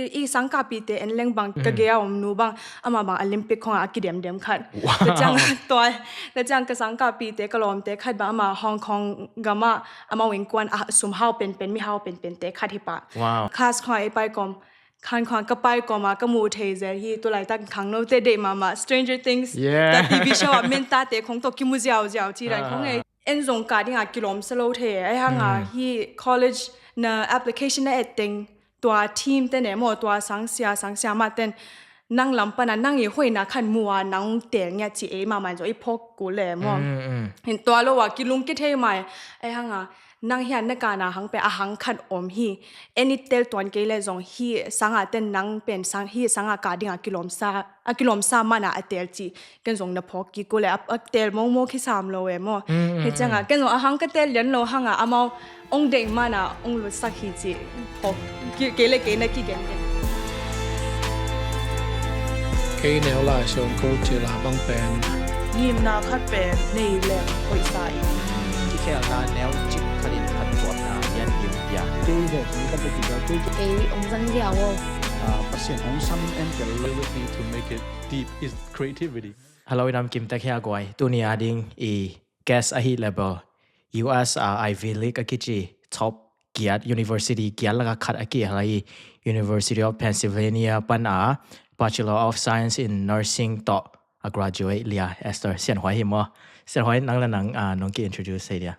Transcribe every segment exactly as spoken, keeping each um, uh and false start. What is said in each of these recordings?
I sangkahpihte en leng bang ka gei a om nu bang, amah bang Olympic khong a kidemdem khat. Tua ciang tua, tua ciang ka sangkahpihte ka lawmte khat bang amah Hong Kong gam ah amau innkuan a sum hau penpen, mi hau penpente khat hi pah. Class khong a i pai kawm, khan khong a ka pai kawm a ka muh thei zel hi. Tulaitak khangnote deih mahmah Stranger Things, tua T V show ah mentate khong tawh kimu ziauziau ci dan khong ei. En zong kah ding a kilawmsa lo thei, ahi hang a hi college na application na et teng tua team te ne maw, tua sangsia, sangsia mah ten nang lam pan a nang i hoihna khat mu a nang teel ngiat ci ei mahmah in zong i phawk kul le maw. Hin tua lo a kilung kithei mai, ahi hang a nang hian na kahna hang pen a hang khat om hi. En i tel tuan kei le zong hi sang a ten nang pen sang, hi sang a kah ding a kilawmsa, a kilawmsa man a a teel ci. Ken zong na phawk kik uh le a, a teel mawkmawk hi sam lo e maw. Hi ciang a ken zong a hang ka teel lian lo hang a amau ong deih man a ong lutsak hi ci phawk kei le kei na kigen den. Kei neu lai siawm ko cil a bang pen ngimna khat pen nei leng hoih sa in. Kikhelna neu cik khat in khat tuakna lian in pia. Kei he khat le kikal kei. Ei ong zang dia wo. Pasian ong sam en kel. Ability to make it deep is creativity. Hello, i nam kim tek hia guai. Tuni a ding i guest ahi le bel U S a Ivy League a kici top giat university giat laka khat a kihel ahi University of Pennsylvania pan a Bachelor of Science in Nursing tawh a graduate lia Esther Sianhuai hi maw. Sianhuai, nang le nang nong ki introduce thei dia.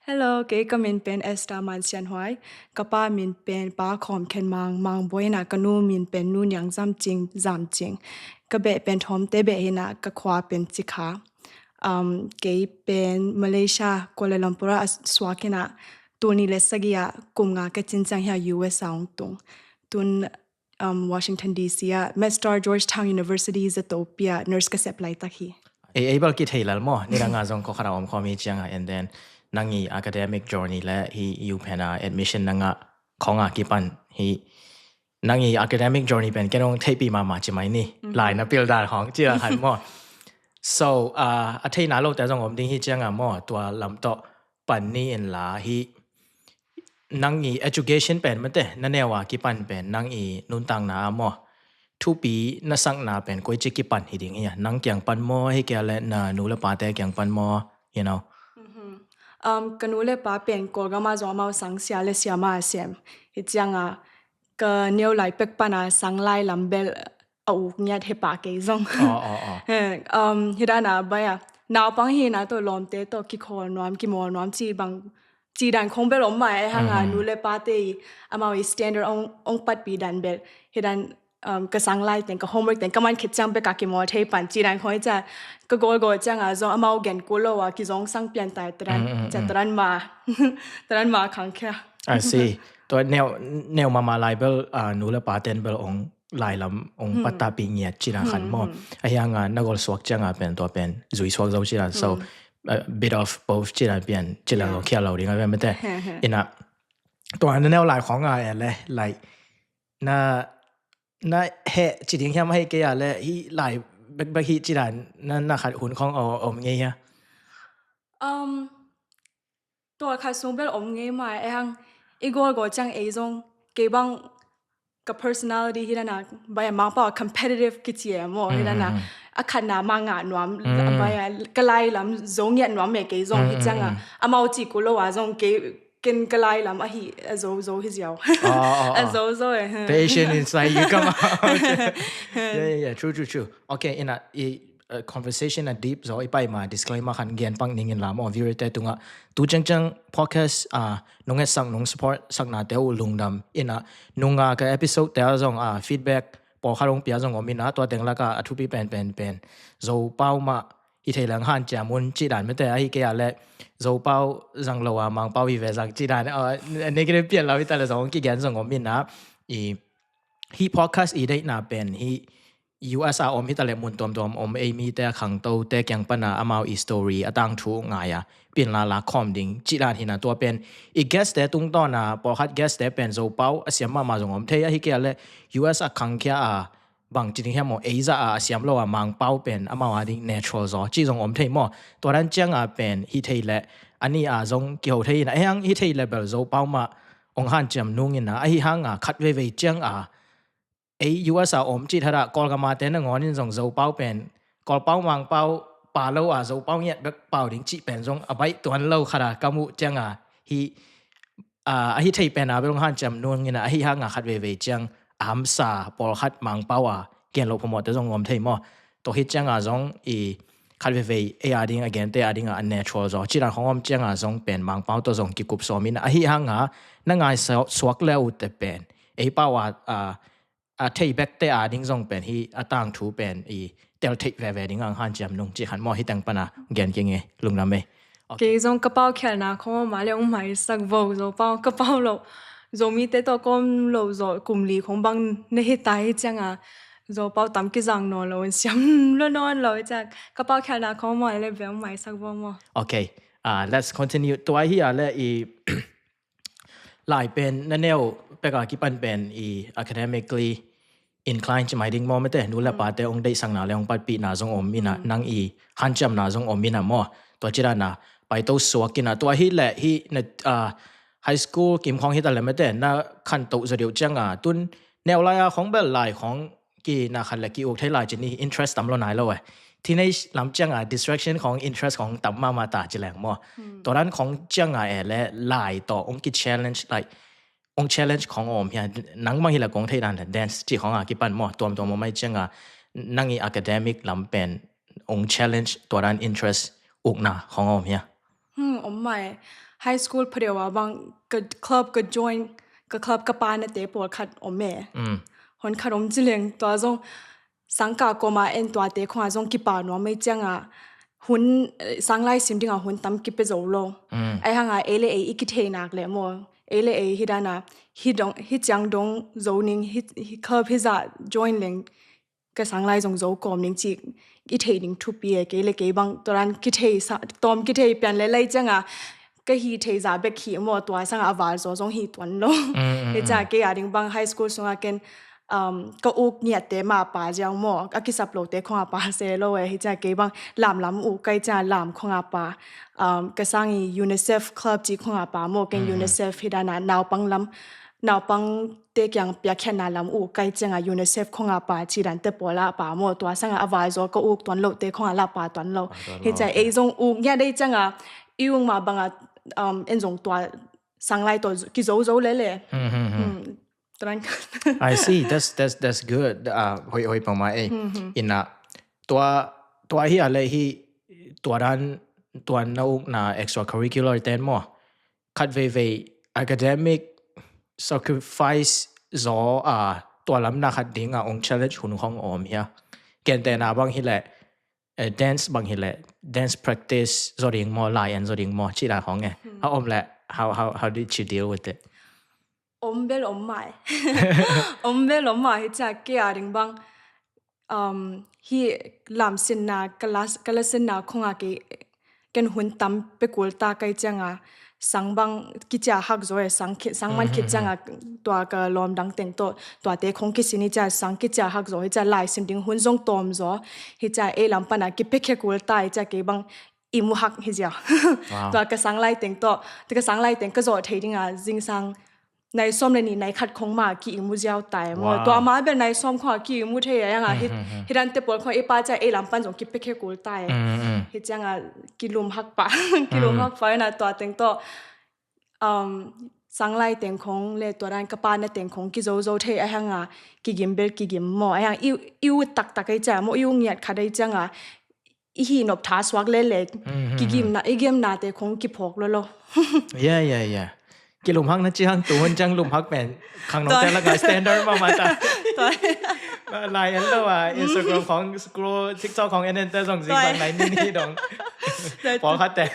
Hello, kei ka min pen Esther Man Sianhuai. Ka pa min pen Pa Khawm Khen Mang, Mang Bawi hi na, ka nu min pen Nu Niang Zam Cing, Zam Cing. Ka beh pen Thawmte beh hi na, ka khua pen Cikha. Um, kei pen Malaysia, Kuala Lumpur a suak hi na, tul nih le sagih a kum nga ka cin ciang hia U S a ong tung. Tun um, Washington D C a MedStar Georgetown University Zatopia nurse ka sep laitak hi. Ei, ei bal kithei lal maw, nidang a zong ko khat a om khawm hi ciang a, and then nang i academic journey le hi U Penn a admission nang a khong a kipan hi. Nang i academic journey pen ken ong theihpih mahmah ci mai ni. Lai na pil dan khong ci la khan maw. So, uh, a theihna lote zong om ding hi ciang a maw, tua lam tawh pan ni in la hi. Nang i education pen mate, na neu a kipan pen nang i nuntakna a maw, thupi na sakna pen koici kipan hi ding hia? Nang kiang pan maw, hi kei le na nu le pate kiang pan maw, you know? Um, ka nu le pa pen Kawlgam a zong amau sang sia le siama a sem. Hi ciang a ka neu lai pek pan a sang lai lam bel a uk ngiat he pah kei zong. Um, hi dan a bai a naupang hi na tawh lawmte tawh kikhawl nuam, kimawl nuam ci bang, ci dan khong bel om mai, ahi hang a nu le pate i amau i standard ong, ong patpih dan bel hi dan. Um, ka sang lai teng, ka homework teng ka man khit ciang bek a kimawl thei pan ci dan khong hi cia. Ka gawlgawl ciang a zong amau gen kul lo a kizong sang pian tai tadan, cia tadan ma, tadan ma khang khia. I see. Tua neu, neu mahmah lai bel, uh, nu le pa ten bel ong lai lam ong pattahpih ngiat ci dan khan maw. Ahi hang a na gol suak ciang a pen tua pen zui suak zo ci dan. So a bit of both ci dan pian ci dan lo khia lo ding a pen mate. Ina tua na neu lai khong a e le, like, na, na he ci ding hiam, ahi kei a le hi lai bekbek hi ci dan na, na khat hun khong om ngei hia? Um, tua khat sung bel om ngei mai, ahi hang i gawlgawl ciang ei zong kei bang ka personality hi dan a bai a Mangpau a competitive kici e maw, hi dan a a khatna ma ngah nuam, bai a ka lai lam zo ngiat nuam me kei zong hi ciang a amau ci kul lo a zong kei ken ka lai lam ahi a zo zo hi ziau. A zo zo e. Patient inside you come out. Yeah, yeah, yeah. True, true, true. Okay, ina i uh, conversation a deep zo i pai ma disclaimer khan gen pang ning in la maw, viewer te tungah tu ciangciang podcast a nong etsak nong support sakna te uh lungdam ina, nunga ka episode te a zong a feedback pawlkhat hong pia zong om ina, tua teng laka a thupi pen pen pen Zopau mah hi thei leng hanciam un cih dan mete, ahi kei a le Zopau zang lo a Mangpau hi ve zang cih dan, uh, negative pian lo hi ta le zong kigen zong om ina, i hi podcast i deihna pen hi U S a om hi ta le mun tuamtuam om ei mite a khangtote kiang pana amau i story a tangthu ngai a pin la la khawm ding cih dan hina, tua pen i guest te tungtawn a pawlkhat guest te pen Zopau a siam mahmah zong om thei, ahi kei a le U S a khangkhia a bang ci ding hiam maw, ei zah a a siam lo a Mangpau pen amau a ding natural zaw cih zong om thei maw. Tua dan ciang a pen hi thei le a ni a zong kiho thei in a, hiang hi thei le bel Zopau mah ong hanciam nung in a, ahi hang a khat veivei ciang a ei U S a om cih thadah Kawlgam a te nangawn in zong Zopau pen Kawlpau Mangpau pau lo a Zopau ngiat bek pau ding cih pen zong a baih tuan lo khat a ka muh cianga hi, a, ahi thei pen a bel hong hanciam nung in a, ahi hanga khat veivei ciang a hamsa pawlkhat Mangpau a gen loh phamawhte zong om thei maw? Tua hi cianga zong i khat veivei ei a ding a gente a dinga a natural zaw cih dan khong om cianga zong pen Mangpau tawh zong kikup sawm in a, ahi hanga na ngai suak le uh te pen ei pau a, a, a thei bekte a ding zong pen hi a tangthu pen i tel theih veve ding ang hanciam nung cih khat maw? Hi teng pana gen kei nge, lungdam ei. Ok. Kei zong ka pau khialhna khong om a le hong maisak vo Zopau, ka pau lo. Zomite tawh ka om lo zaw kum li khong bang na hi ta hi cianga Zopau tam kizang nawn lo, siam lo nawn lo hi ciang ka pau khialhna khong om a le ve hong maisak vo maw? Ok. Ah, let's continue. Tua hi a le i lai pen na neu peka kipan pen i academically inclined ci mai ding maw mete, nu le pate hong deihsakna le hong patpihna zong om ina, nang i hanciamna zong om ina maw? Tua ci dana paito suak ina, tua hi le hi na, ah, high school kim khong hi ta le mete na khantoh zaw deuh cianga tun neu lai a khong bel lai khong ki na khat le ki uk thei lai ci ni, interest tam lo nai lo e. Teenage lam cianga distraction khong interest khong tam mama ta ci leng maw? Tua dan khong cianga e le lai tawh hong ki challenge, like, hong challenge khong om hia? Nang bang hi le kong thei dan le dance ci khong a kipan maw, tuamtuam om mai cianga nang i academic lam pen hong challenge tua dan interest ukna khong om hia? Hmm, om mai. High school phadewa bang ka club ka join, ka club ka pa na te pawlkhat om e. Hon khat om ci leng tua zong sangkah koma en tuate khonga zong kipa nuam ei cianga hun, eh, sanglai sim dinga hun tam kipia zo lo. Ai hanga ei le ei i kithei nak le maw, ei le ei hi dana hi dong, hi ciang dong zo ning, hi, hi club hi za join leng ka sanglai zong zo kawm ning ci i thei ning thupi e. Kei le kei bang tua dan kithei sa, tawm kithei pian le lai cianga ka hi thei za bek hi maw, tua sanga a val zaw zong hi tuan lo. Hi cianga kei a ding bang high school sunga ken um, ka uk ngiatte ma pa ziau maw, a kisap lote khonga pa se lo e. Hi cianga kei bang lamlam uk kai cianga lam khonga pa, um, ka sang i UNICEF club ci khonga pa maw, ken UNICEF hi dana naupang lam, naupang te kiang piakkhiatna lam uk kai cianga UNICEF khonga pa ci dan te pawla pa maw, tua sanga a val zaw ka uk tuan lote khonga la pa tuan lo. Hi cianga ei zong uk ngiat dei cianga i uk ma banga, um, en zong tua sanglai tawh kizo zo lele. Hmm. I see. That's, that's, that's good. Uh, hoi, hoi pama ei. Ina tua, tua hi a le hi tua dan, tua na ukna extracurricular ten maw, khat veivei academic sacrifice zaw a tua lam na khat dinga ong challenge hun khong om hia? Kente na bang hi le, eh, dance bang hi le, dance practice zaw ding maw, lai en zaw ding maw, ci dan khong e. A om le, how, how, how did you deal with it? Om bel om mai. Om bel om mai hi cianga kei a ding bang, um, hi lamsinna ka la, ka lasinna khonga kei ken hun tam pia kul ta kai cianga sang bang kicia hak zaw e, sang, sang man khit cianga tua ka lawm dang teng tawh tuate khong kisin hi cianga sang kicia hak zaw hi cianga lai sim ding hun zong tawm zaw hi cianga ei lam pana kipia khe kul ta hi cianga kei bang i mu hak hi ziau. Tua ka sanglai teng tawh, tua ka sanglai teng ka zawh thei dinga zingsang nai sawm le nih nai khat khong ma ki i mu ziau tai maw. Tua ma bel nai sawm khong a ki i mu thei a, hanga hi, hi dan te pawl khong i pa cianga ei lam pan zong kipia khe kul tai. Hi cianga kilum hak pa, kilum hak pa ina tua teng tawh, um, sanglai teng khong le tua dan ka pa na teng khong kizo zo thei a, hanga kigim bel kigim maw, a hang i, i ut taktak ei cianga maw, i ut ngiat khat ei cianga i hi nop tha suak lele, kigimna, i gimnate khong kiphawk lolo. Yeah, yeah, yeah. Kilum hak na ciang tu hun ciang lum hak pen khang nong te la ngai standard mama ta. Lai en lo a, Instagram khong scroll, TikTok khong en en te zong zing bang nai ni ni dong. Pawl khat te.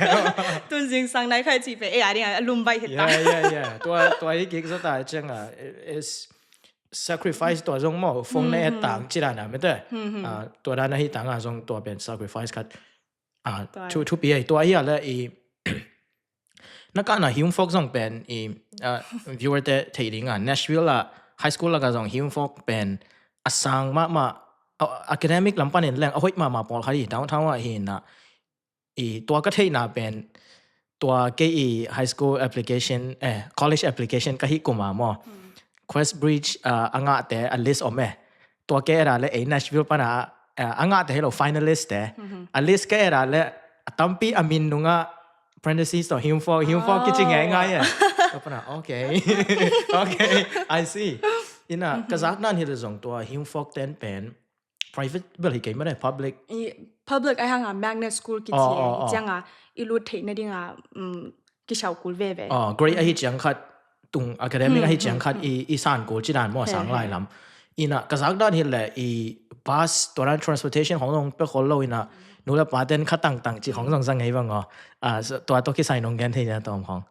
Tun zingsang nai khai ci pe e a ding a lum bai hita. Yeah, yeah, yeah. Tua, tua hi kik zota cianga is sacrifice tua zong maw, phone na et tang ci dana mete. Ah, tua dana hi tanga zong tua pen sacrifice khat. Ah, thu, thupi ai tua hi a le i na kana Hume Fogg zong pen i, ah, viewer te thei dinga Nashville a high school laka zong Hume Fogg pen a sang mama, ah, academic lam panin leng a hoih mama pawl khat hi, downtown a hi na. I tua ka theihna pen tua kei i high school application, eh, college application ka hih kuma maw. Queensbridge, ah, a ngahte a list om e. Tua ka et a le ei Nashville pana, ah, a ngahte hi lo, finalist te. A list ka et a le a tampi a min nungah parentheses tawh Hume Fogg, Hume Fogg kici ngeingai e. Tua pana, okay. Okay, I see. Ina, ka zak dan hi le zong tua Hume Fogg ten pen private bel hi kei mah e, public. I public a hang a magnet school kici e. Ciang a i lut theih nading a, um, kisau kul veve. Oh, grade ahi ciang khat, tung academic ahi ciang khat i, i san kul ci dan maw, sang lai lam. Ina, ka zak dan hi le i bus, tua dan transportation khong zong pia khol lo ina, nu le pa ten kha tangtang ci khong zong zang ngei bang aw. Ah, so, tua tawh kisai nong gen thei nia tawm khong.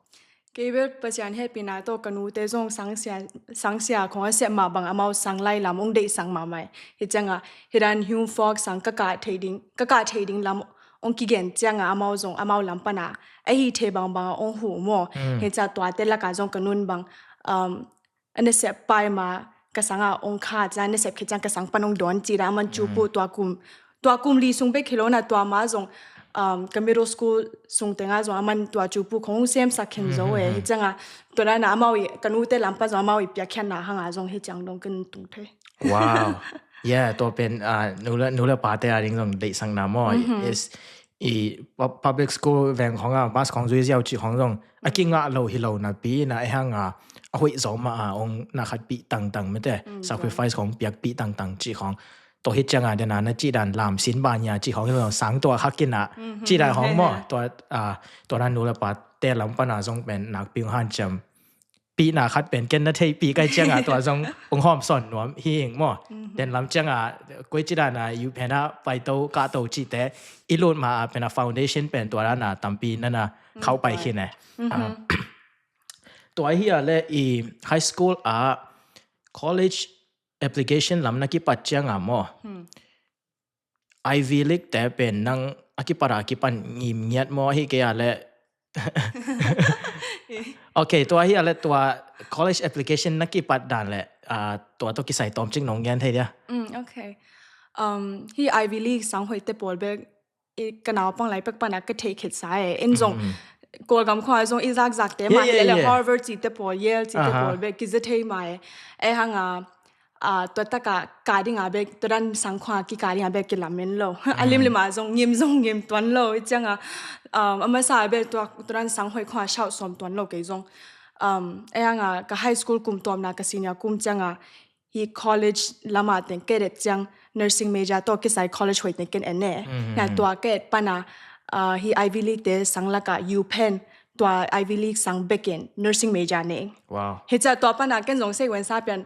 Kei bel Pasian hehpihna tawh ka nute zong sangsia, sangsia khong a siap mah bang amau sang lai lam ong deih sang mahmah e. Hi ciang a, hi dan Hume Fogg sang ka kah thei ding, ka kah thei ding lam ong kigen ciang a amau zong amau lam pana ahi thei bangbang a ong huh maw. Hi ciang tuate lak a zong ka nun bang, um, a nasep pai ma ka sang a ong kha ciang, nasep khit ciang ka sang pan ong dawn ci dan a man cu pu tua kum, tua kum li sung bek hi lo na tua ma zong, um, ka middle school sung teng a zong a man tua cu pu khong ong sem sak khin zo e. Hi ciang a tua dan a amau i, ka nute lam pan zong amau i piakkhiatna hang a zong hi ciang dong kan tung thei. Wow. Yeah, tua pen, ah, nu le, nu le pate a ding zong deih sang na maw. Is i pu-, public school veng khong a bus khong zui ziau ci khong zong a kingah lo hi lo napi ina, e hang a a hoih zo mah a ong na khat pih tangtang mete, sacrifice khong piak pih tangtang ci khong. Tua hi ciang a dena na ci dan lam sin ba nia ci khong zong sang tua khak ina ci dan khong maw. Tua, ah, tua dan nu le pate lam pana zong pen nakpi ong hanciam pihna khat pen ken na theihpih kai ciang a tua zong ong hawm sawn nuam hi ing maw. Den lam ciang a koi ci dan a U Penn a paito kahto cihte i lut ma a pen a foundation pen tua dan a tampi na na khauh pai khin e. Ah, tua hi a le i high school a college application lam na kipat ciang a maw. Ivy League te pen nang a kipat a kipan ngim ngiat maw, ahi kei a le. Okay, tua hi a le tua college application na kipat dan le, ah, tua tawh kisai tawmcik nong gen thei dia. Mm, okay. Um, hi Ivy League sang hoih te pawl bek i ka naupang lai pek pana ka thei khet sa e. En zong Kawlgam khua zong i zakzak te ma hi le le Harvard ci te pawl, Yale ci te pawl bek kiza thei ma e. E hang a, ah, tua taka ka ding a bek, tua dan sang khua kika ding a bek kilamen lo. A limlim a zong ngim zong ngim tuan lo. I ciang a, um, a masa a bek tua, tua dan sang hoih khua shout sawm tuan lo kei zong. Um, e hang a ka high school kum tuamna ka senior kum ciang a hi college lama teng ka et ciang nursing major tawh kisai college hoih teng ken en e. Na tua ka et pana, ah, hi Ivy League te sang laka U Penn tua Ivy League sang bekin nursing major nei. Wow. Hi ca tua pana ken zong sei wen sa pian,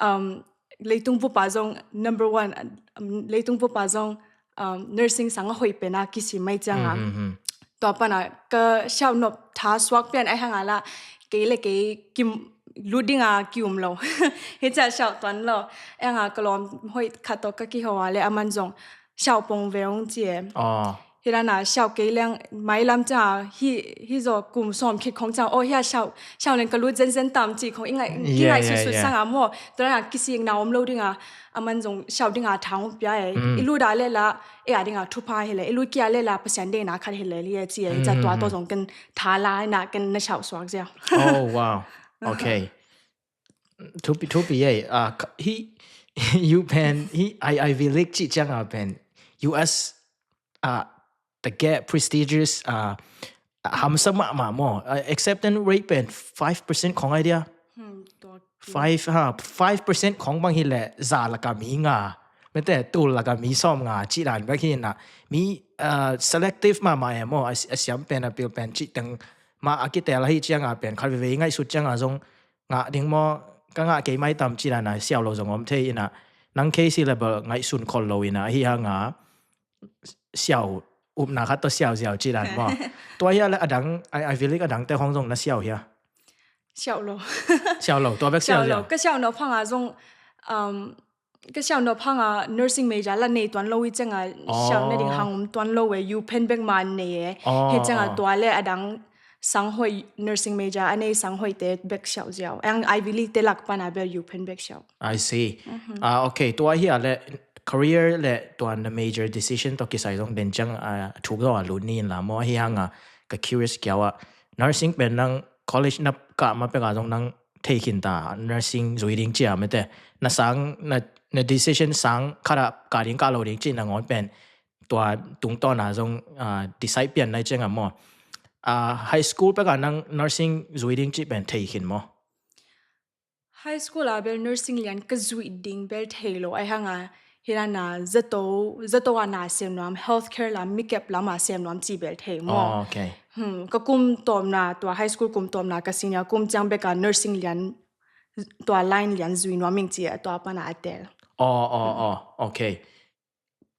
um, leitung bupa zong number one, um, leitung bupa zong, um, nursing sang a hoih pena kisim mai ciang a. Tua pana ka shout nop tha suak pian ai hang a la kei le kei kim lut ding a kium lo. Hi ca shout tuan lo. Ai hang a ka lawm hoih khat tawh ka kiho a le a man zong shout pong ve ong ci e. Hi dan a shout kei leng mailam ca hi, hi zaw kum sawm khit khong ca aw hi a shout, shout leng ka lut zenzen tam ci khong i ngai, i ngai sutsut sang a maw. Tua dan a kisikna om lo ding a, a man zong shout ding a thang pia e. I lut a le la, e a ding a thupha hi le, i lut kia le la Pasian deihna khat hi le li e ci e. Ca tua tawh zong kan tha la na kan na shout suak zia. Oh, wow. Okay. Thupi, thupi e. Ah, hi U Penn, hi Ivy League ci ciang a pen U S, ah, the get prestigious, ah, hamsa mahmah maw. Ah, acceptance rate pen five percent khong ai dia. Five, ha, five percent khong bang hi le za laka mi nga. Mete tul laka mi sawm nga ci dan bek hi na. Mi, ah, selective mahmah e maw. A, a siam pen a pil pen ci teng ma a kitel ahi ciang a pen khat veve i ngaihsut ciang a zong ngah ding maw, ka ngah kei mai tam ci dan a siau lo zong om thei ina, nang case hi le bel ngaihsun khol lo ina, ahi hang a siau upna khat tawh siau ziau ci dan maw. Tua hi a le a dang, I, Ivy League a dang te hong zong na siau hia? Siau lo. Siau lo, tua bek siau ziau. Ka siau nop hang a zong, um, ka siau nop hang a nursing major la nei tuan lo i ciang a siau na ding hang um tuan lo e, U Penn bek ma nei e. Hi ciang a tua le a dang sang hoih nursing major a nei sang hoih te bek siau ziau. Ang Ivy League te lak pan a bel U Penn bek siau. I see. Ah, okay, tua hi a le career le tua na major decision tawh kisai zong den ciang a thuk zong a lut ni in la maw, ahi hang a ka curious kiau a. Nursing pen nang college na kah ma pek a zong nang thei khin ta, nursing zui ding ci a mete. Na sang, na, na decision sang khat ah kah ding kah lo ding ci nangawn pen tua tungtawn a zong, ah, decide pian nai ciang a maw. Ah, high school pek a nang nursing zui ding ci pen thei khin maw? High school a bel nursing lian ka zuih ding bel thei lo, ahi hang a hi dan a zato, zato a na sem nuam, healthcare lam, mikep lam a sem nuam ci bel thei maw. Oh, okay. Hmm, ka kum tawpna, tua high school kum tawpna, ka senior kum ciang bek a nursing lian, tua line lian zui nuam ing ci a, tua pan a a tel. Oh, oh, oh, okay.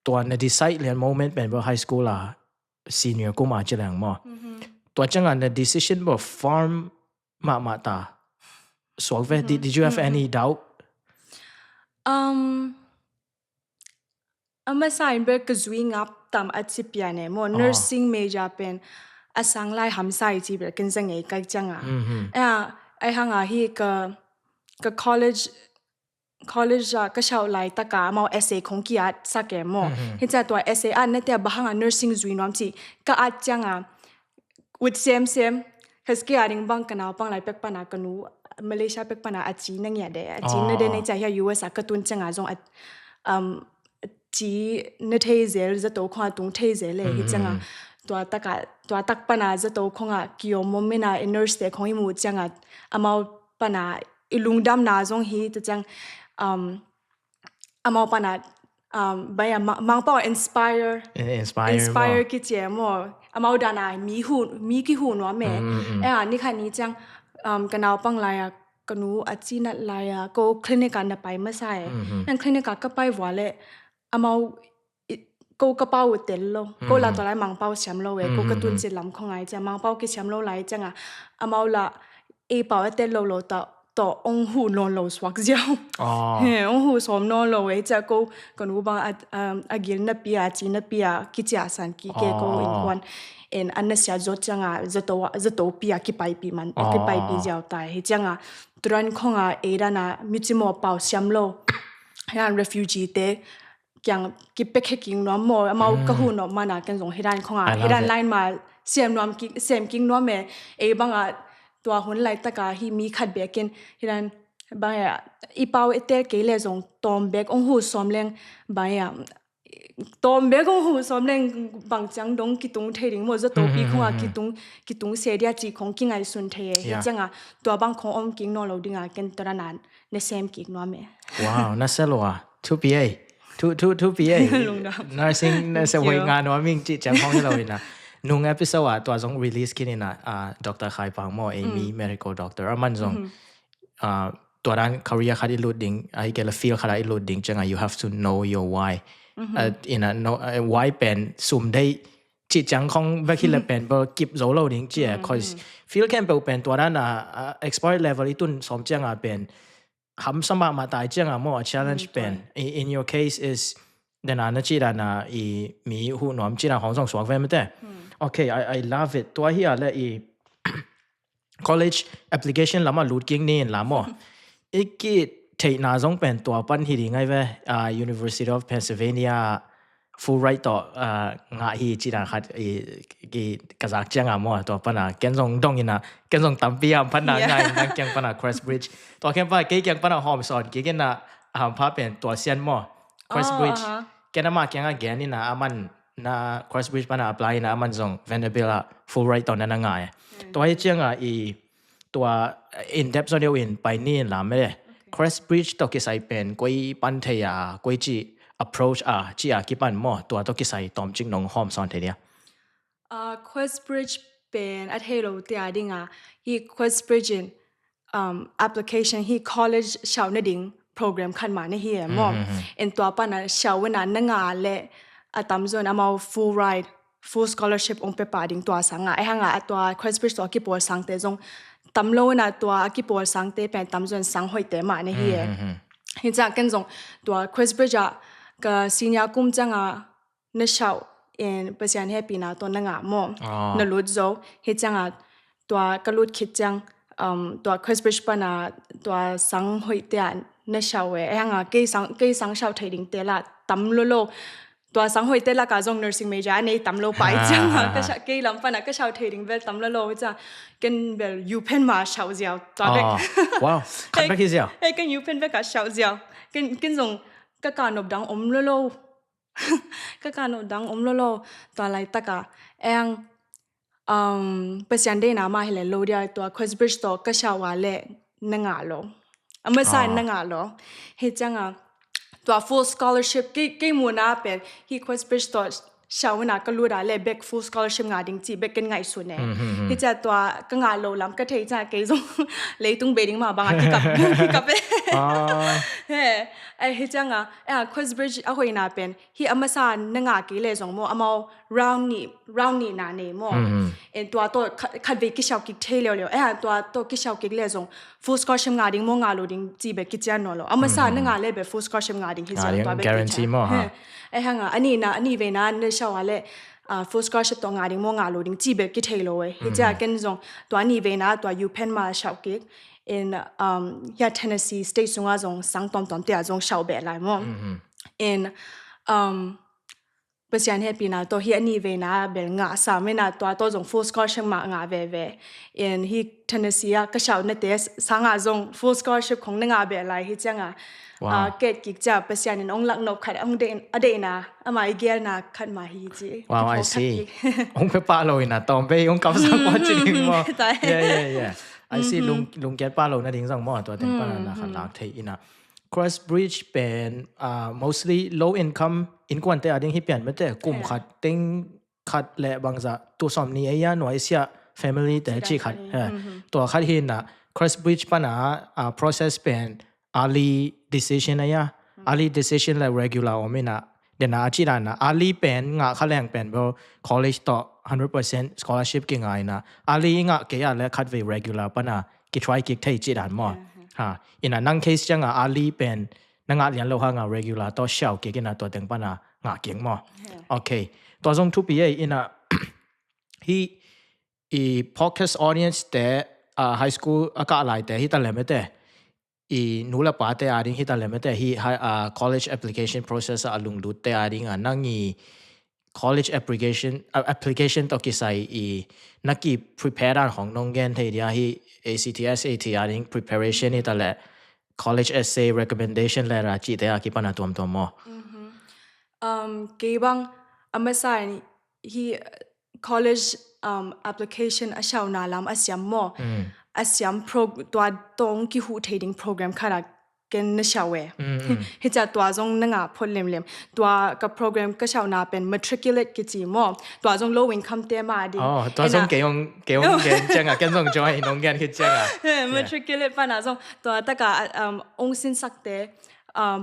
Tua na decide lian moment pen bel high school a senior kum a ci leng maw. Mhm. Tua ciang a na decision bel firm mahmah ta suak ve. Did, did you have any doubt? Um, a masa in bel ka zui ngap tam a ci pian e maw. Oh. Nursing major pen a sang lai hamsa i ci bel ken za ngei ka ciang a. Mhm. Ahi hang a hi ka, ka college, college ah ka siau laitak a amau essay khong ki-at sak e maw. Mhm. Hi ciang tua essay at na te a bang hang a nursing zui nuam ci ka at ciang a ut semsem. Healthcare a ding bang ka naupang lai pek pan a ka nu Malaysia pek pan a a ci na ngiat de, a ci na de. Oh. Nei ciang hi a U S a ka tun ciang a zong a, um, ci na thei zel, zato khong a tung thei zel e. Hi ciang a, mhm, tua tak a, tua tak pan a zato khong a ki-om om in a, i nurse te khong i muh ciang a, amau pan a i lungdamna zong hi ta ciang, um, amau pan a, um, bang a, Ma-, Mangpau inspire. In-, inspire, inspire maw. Ki ci e maw. Amau dan a mi hu, mi kihu nuam e. Mm, mm, mm. Ahi a, ni khat ni ciang, um, ka naupang lai a, ka nu a ci nat lai a, ko clinic a na pai masa e. Mhm. Ahi hang clinic a ka pai vua le, amau i, ko ka pau uh tel lo. Ko la, mm, tua lai Mangpau siam lo e, ko ka tun, mm, cit lam khong a hi ciang, Mangpau kisiam lo lai ciang a, amau la ei pau a tel lo lo ta, tawh ong huh nawn lo suak ziau. Oh. He, ong huh sawm nawn lo e, hi ciang ko, ka nu bang a, um, a gil napi a, a ci napi a, kiciahsan kik e ko, oh, innkuan in a na siat zawh ciang a, zato, zatopi a kipaipih man, oh, kipaipih ziau ta e. Hi ciang a, tua dan khong a, ei dan a, mi cimawh pau siam lo, hi dan refugee te, kiang kipia khe kik nuam maw, amau ka huh nop man a ken zong hi dan khong a, hi dan line ma sem nuam kik, sem kik nuam e. Ei bang a tua hun laitak a hi mi khat bek in hi dan bang a i pau i tel kei le zong tawm bek ong huh sawm leng bang a, tawm bek ong huh sawm leng bang ciang dong kitung thei ding maw, zatopi khong a kitung, kitung se dia ci khong kingaihsun thei e. Hi ciang a tua bang khong om kik nawn lo ding a ken tua dan a na sem kik nuam e. Wow, na se lua. Thupi ei. Thu, thu, thupi ei. Lungdam. Nursing, na se huai nga nuam ing ci ciang hong hi lo ina. Nung episode a tua zong release khin ina, ah, Doctor Khai Pang maw, ei mi medical doctor. Aman zong, ah, tua dan career khat i lut ding, ah, hi kei le field khat a i lut ding ciang a, you have to know your why. Ah, ina, no, ah, why pen sum dei ci ciang khong vek hi le pen bel kip zo lo ding ci e, cause field khempeuh pen tua dan a, ah, expert level i tun sawm ciang a pen hamsa mahmah ta i ciang a maw, a challenge pen. I-, in your case is, dan a na ci dan a i mi huh nuam ci dan hong zong suak ve mete. Okay, I, I love it. Tua hi a le i college application lam a lut kik ni in la maw. I kitheihna zong pen tua pan hi ding ai ve, ah, University of Pennsylvania Fulbright tawh, ah, ngah hi ci dan khat i, i ka zak ciang a maw, tua pan a ken zong dong ina, ken zong tampi hamphatna ngah in nang kiang pan a Crossbridge. Tua ken pan a kei kiang pan a hawm sawn kik ina, hampha pen tua sian maw. Crossbridge. Ken ama kiang a gen ina, aman na Crossbridge pan a apply ina, aman zong Vanderbilt a Fulbright tawh na na ngah e. Tua hi ciang a i tua in depth zaw deuh in pai ni in lam e. Crossbridge tawh kisai pen koi pan thei a, koi ci approach a, ci a kipan maw, tua tawh kisai tawmcik nong hawm sawn thei dia. Ah, Crossbridge pen a thei lo te a ding a, hi Crossbridge in, um, application hi college siau na ding program khat mah na hi e maw. In tua pan a siau ina na ngah le a tamzaw in amau full ride, full scholarship ong pia pah ding tua sang a. Ahi hang a tua Crossbridge tua a kipawl sangte zong tam lo ina tua a kipawl sangte pen tamzaw in sang hoihte mah na hi e. Hi ciang ken zong tua Crossbridge a ka senior kum ciang a na siau in Pasian hehpihna tawh na ngah maw. Na lut zo. Hi ciang a tua ka lut khit ciang, um, tua Crossbridge pan a tua sang hoihte a na siau e. Ahi hang a kei sang, kei sang siau thei dingte la tam lo lo. tua sang hoihte lakah zong nursing major a nei tam lo pai ciangah ka sau, kei lam panah ka sau thei ding bel tam lo lo ciang ken bel UPenn mah sau ziau tua bek. Wow, khat bek hi ziau. Ken UPenn bekah sau ziau. Ken zong ka kah nop dang om lo lo. Ka kah nop dang om lo lo. Tua laitakah eng Pasian deihna mah hileh lo dia tua Queensbridge tawh ka sau a leh na ngah lo. A masa in na ngah lo. Hi ciangah tua full scholarship kei, kei muhna pen hi Queensbridge tawh sau ina ka lut a leh bek full scholarship ngah ding cih bek ken ngaihsun e. Hi ciah tua ka ngah lo lam ka thei ciah kei zong leitung bei ding mah bangah kikap, kikap e. Hi ciangah Queensbridge a hoihna pen hi a masa na ngah kei leh zong maw amau round nih, round nihna nei maw. En tua tawh khatvei kisiau kik thei leuleu. Eh tua tawh kisiau kik leh zong full scholarship ngah ding maw ngah lo ding ci bek kician naw lo. A masa na ngah leh bek full scholarship ngah ding hi zong tua bek guarantee maw. Eh hanga a nihna a nihveina na sau a leh full scholarship tawh ngah ding maw ngah lo ding ci bek kithei lo eh. Hi cia ken zong tua nihveina tua UPenn mah sau kik. In hia Tennessee State sungah zong sang tawmtawm te ah zong sau beh lai maw. In Pasian hehpihna tawh hi a nihveina bel ngah sam ina tua tawh zong full scholarship mah ngah veve. In hi Tennessee ah ka sau nate sangah zong full scholarship khong na ngah beh lai hi ciangah. Ket kik cia Pasian in ong lak nop khat a deihna ama i gelna khat mah hi ci. Wow, I see. Ong pia pah lo ina tawm bei ong kapsak pah ci ding maw. Yeah, yeah, yeah. I see. Lungkiat pah lo na ding zong maw tua teng pana na khat lak thei ina. Queensbridge pen mostly low income innkuante a ding hi pian mete kum khat teng khat le bangza tu sawm ni eia nuai sia family te ci khat. Tua khat hi na Queensbridge pana process pen early decision eia, early decision le regular om ina. Dena a ci dana early pen ngah kha leng pen bo college tawh hundred percent scholarship ki ngai na early ngah kei a le khat vei regular pana ki try kik thei ci dan maw. Ha ina nang case cianga early pen na ngah lian lo hanga regular tawh siau kik ina tua teng pana ngah kik maw. Okay. Tua zong thupi ei ina hi i podcast audience te high school a kah lai te hi ta lem ete i nu le pa te a ding hi ta lem ete hi college application process a lunglut te a ding a nang i college application application tawh kisai i na ki prepare dan hong nong gen thei dia hi ACT SAT a ding preparation hi ta le college essay recommendation letter a cihte a kipana tuamtuam maw? Kei bang a masa in hi college application a siauna lam a siam maw? A siam tua tawng kihuh thei ding program khat a ken na siau e. Hi cia tua zong na ngah phot lemlem. Tua ka program ka siauna pen matriculate kici maw? Tua zong low income te mah a ding. Tua zong kei ong gen cianga ken zong join nong gen khit cianga. Matriculate pana zong tua taka ong sinsakte